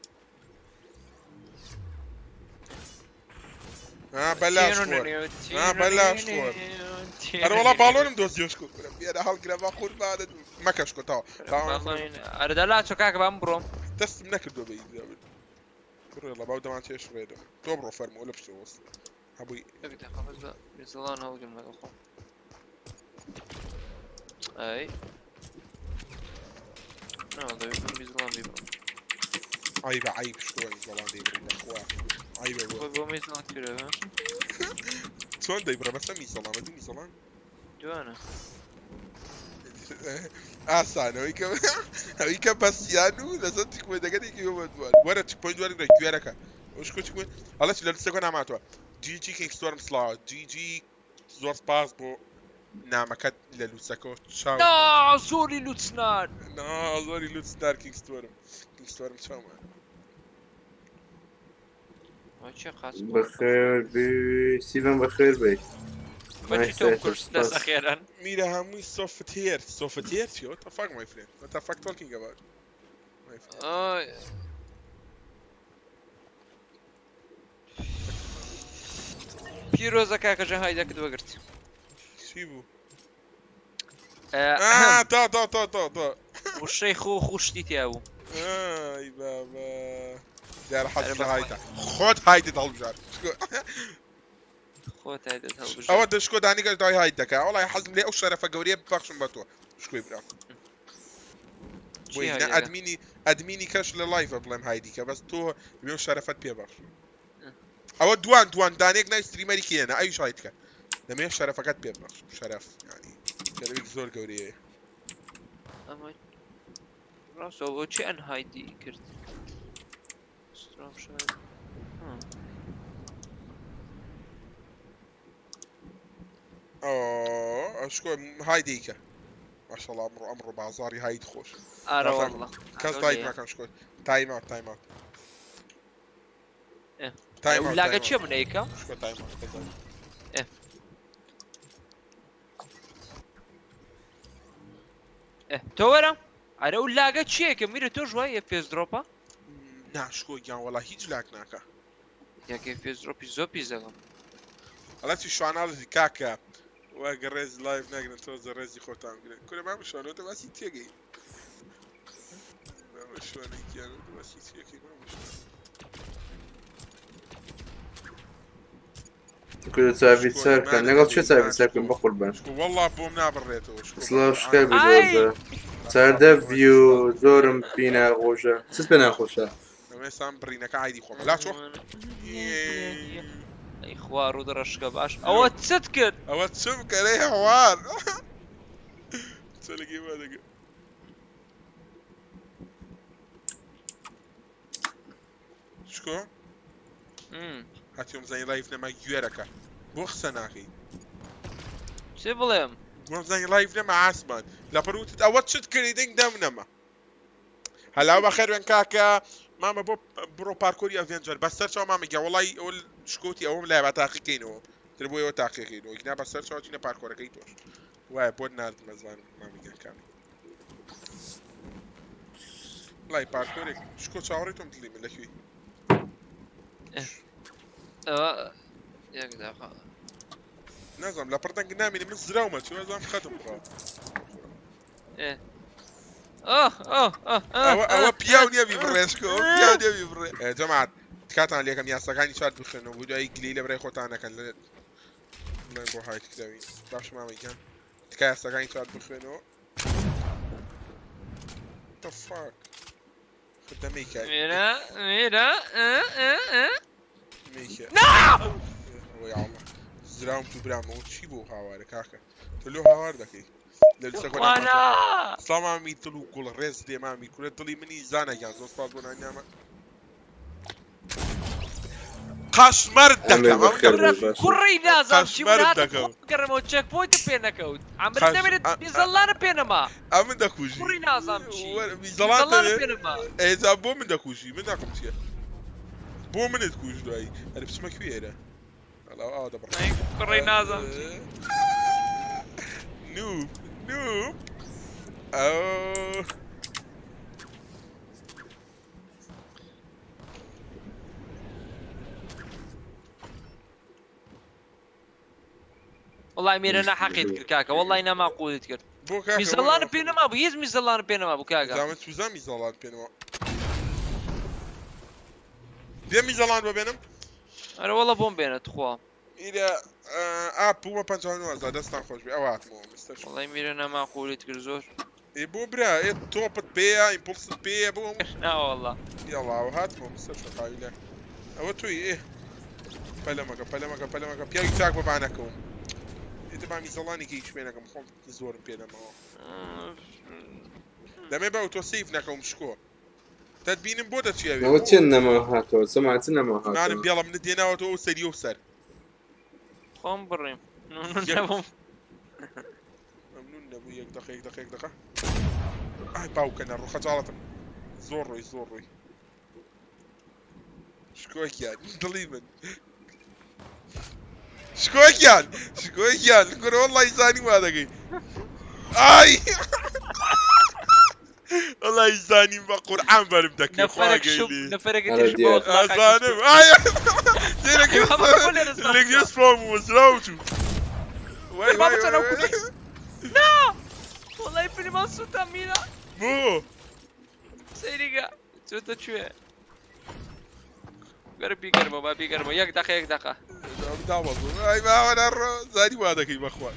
ها بەلاش خۆر ها بەلاش خۆر ئەرە وەڵا باڵۆنم دۆزیەوە شکۆ کورە بێرە هەڵگرە بە قوربانت مەکە شکۆ تەواو ئەرە لاچۆ کاکە بام بڕۆم دەستم نەکردووە بە بڕێ لە باو دەمان چێش ڕێدم تۆ بڕۆ فەرموو لە پشتەوە وەست هەبووی زڵان هەڵگرم لەگەڵ خۆم ئەی زڵان بیبڕم عیبە عیب شکۆ زڵان دەیبڕی بەخوا عیبە بۆ بۆ میزڵان کرێ چۆن دەیبڕە بەسە میزەڵان بە دوو میزەڵان دوانە ئاسان ئەوەی کە ئەوەی کە بەسیان و لەسەر checkpoint ەکە دێکی بۆ دوان وەرە checkpoint وەرگرە گوێرەکە ئەو شکۆ checkpoint ئەڵێ چی لە لسەکە ناماتوە جی جی کینگ ستۆرم سڵاوە جی جی زۆر سپاس بۆ نامەکەت لە لووسەکەەوە چاو نا زۆری لوتسنار نا زۆری لوتسنار کینگستۆرم کینگستۆرم چاومە چێ قاسم بەخێر بێ سیڤان بەخێر بێ بەچی تۆم کوشت دەست ئەخێرن میرە هەمووی سۆفتێر سۆفتێر چیە What the fuck my friend What the fuck talking about my friend ئای پیرۆزە کاکە ژە هایدەکت وەگرت چی بوو آه تا تا تا تا تا وشەی خۆ خوشتی تیا بوو ئای بابا دیارە حەز لە هایتە خۆت هایتت هەڵبژارد خۆت هایدت هەڵبژارد ئەوە دەشکۆ دانیگەش دای هایت دەکا وەڵای حەزم لێ ئەو شەرەفە گەورەیە ببەخشم بە تۆ شکۆی برام بۆی نە ئەدمینی ئەدمینی کەش لە لایڤە بڵێم هایدیکە بەس تۆ بێ شەرەفەت پێ بەخش ئەوە دوان دوان دانێک نای ستریمەری کێنە ئەویش هایتکە دەمێ شەرەفەکەت پێ بەخش شەرەف ینی شەرەفێک زۆر گەورەیە ئەمە ڕاستە بۆ چی ئەن هایدی کرد سترۆم شاید ئەشکۆ هایدیکە ماشەڵا ئەمڕۆ ئەمڕۆ بازاری هاید خۆش ئارە والله کەس دایت ناکەم شکۆ تایم ئاوت تایم ئاوت تایم ئاوت لاگە چیە من ئەیکەم شکۆ تایم ئاوت کەس دایت تۆ وەرە ئەرە ئەو لاگە چییە کە میرە تۆش وای ئێف درۆپە نا شکۆ گیان وەڵا هیچ لاگ ناکە یاکە ئێف درۆپی زۆر پیس دەکەم ئەڵێ چی شواناڵی کاکە وەگە ڕێز لایڤ ناگرن تۆزە ڕێزی خۆتان بگرن کورە مامە شوانەوە تۆ باسی تێگەی مامە شوانە گیان تۆ باسی تێگەی مامە شوانە کورە چاوی سەرکەن لەگەڵ چێ چاوی سەرکەن بەقوربان والله بۆم نابڕێتەوە سڵاو شکای بزۆزە چاردە ڤیو زۆرم پی ناخۆشە چت پێ ناخۆشە ئێستا بڕینەکە ئایدی خۆم لا چۆ ئەی خوا ڕوو دەڕەشکە باش ئەوە چت کرد ئەوە چ بکەرەی هەوار چەلگی وا دەگە شکۆ هەتیۆم زانی لایف نەما گوێرەکە بۆ قسە ناکەی چێ بڵێم بۆم زانی لایف نەما ئاسمان لە پڕوتت ئەوە چت کردی دەنگ دەم نەما هەلاو بەخێربێن کاکە مامە بۆ بڕۆ پارکۆری ئەڤێنجەر بەسەر چاو مامە گیان وەڵای ئەوە شکۆتی ئەوەم لای با تاقیکەینەوە تر بۆ ئێوە تاقیەکەینەوە گینا بەسەر چاو چینە پارکۆرەکەی تۆش وایە بۆت ناردم ئەزانم مامە گیان کامی وەڵای پارکۆرێک شکۆ چاوەڕێی تۆم دڵی من لەکوێی ئەوە یەک دەقە نازانم لەپڕ دەنگ نامینی من زراومە چۆ ئەزانم خەتم بڕاوە ئەوە پیاو نییە بیبڕێشکۆ پیاو نییە بیبڕێ جەماعەت تکاتان لێکەم یاساکانی چات بخوێنەوە بۆ دوایی گلەیی لە برای خۆتان نەکەن لە بڵێن بۆ هایت کراوین باش مامە گیان تکا یاساکانی چات بخوێنەوە The fuck خدەمەی کار میرە میرە میکە نا ئەوەی ئاڵڵا زراوم تو برامەوە چی بۆ هاوارە کاکە تۆ لۆ هاوار دەکەی لە لوسەکۆ وانا سڵاو مامی دڵ و گوڵ ڕێز لێ مامی کورە دڵی منی زانە گیان زۆر سپاس بۆ نانیامە قەشمەرت ئەمێ دەکەم بەخێر بێی باشە کوڕی نازانم چی قەشمەرت بوو دەکەم گەڕمەوە چێک پۆینت پێ نەکەوت عەمرت قەش نەمێنێت میزەڵانە پێ نەما ئەمن دەکوژی کوڕی نازانم چی میزەڵان میزەڵانە پێ نەما ئێجا بۆ من دەکوژی من ناکەم چییە بۆ منت کوژ دوایی ئەرێ بچمە کوێ ئێرە ئەڵا ئاوا دەبڕم کوڕی نازانم چی نوب نوب ئەو وەڵای میرە ناحەقیت کرد کاکە وەڵای ناماقولیت کرد بۆ کاکە میزەڵانە پێ نەما بوو هیچ میزەڵانە پێ نەما بوو کاکە زامن سوزان میزەڵان پێنەوە بێ میزەڵان ببێنم ئەرە وەڵا بۆم بێنە تخوا میرە ئا بوومە 59 هەزار دەستان خۆش بێ ئەوە هاتمەوە مستەر وەڵای میرە ناماقولیت کرد زۆر ئێ بۆ برا ئێ تۆپت پێیە ئیمپڵست پێیە بۆ نا وەڵا یاڵا ئەوە هاتمەوە مستەر شەقاویلە ئەوە تۆی ئێ پەلەمەکە پەلەمەکە پەلەمەکە پیاوی چاک بە بانەکەوم ئێتە با میزەڵانێکی هیچ پێ نەکەم خۆم زۆرم پێ نەماوە دەمێ بە ئەوتۆ سەیف نەکەوم شکۆ تەدبینم بۆ دەچی ئەوێ ئەوە چێن نەما هاتەوە سەما چ نەما نانم هاتەوە بێڵە منت دێناوەتەوە ئەو سەری و سەر خۆم بڕیم نەبووم. مەمنون نەبوو یەک دەقە یەک دەقە یەک دەقە ئای باوکە نەڕۆ خەجاڵەتم زۆر ڕۆی زۆر ڕۆی شکۆ گیان دڵی من شکۆ گیان شکۆ گیان کورە وەڵڵی زانی وا دەکەی ئای وەڵڵی زانیم بە قورعان بەرم دەکەی نەفەرێک شوب خواگەی لێ نەفەرێکی ئەرە ترش بۆ دیار. ئازانم ئای لێک سپۆم وزراو چوو وای وای بابا وای وای. نا وەڵی پریمان سووتان میرا بۆ سەیریگە چۆتە کوێ گەرە بیگەرمەوە با بیگەرمەوە یەک دقە یەک دقە داوەزم ئای باوە نەڕۆ زانی وا دەکەی بەخوا.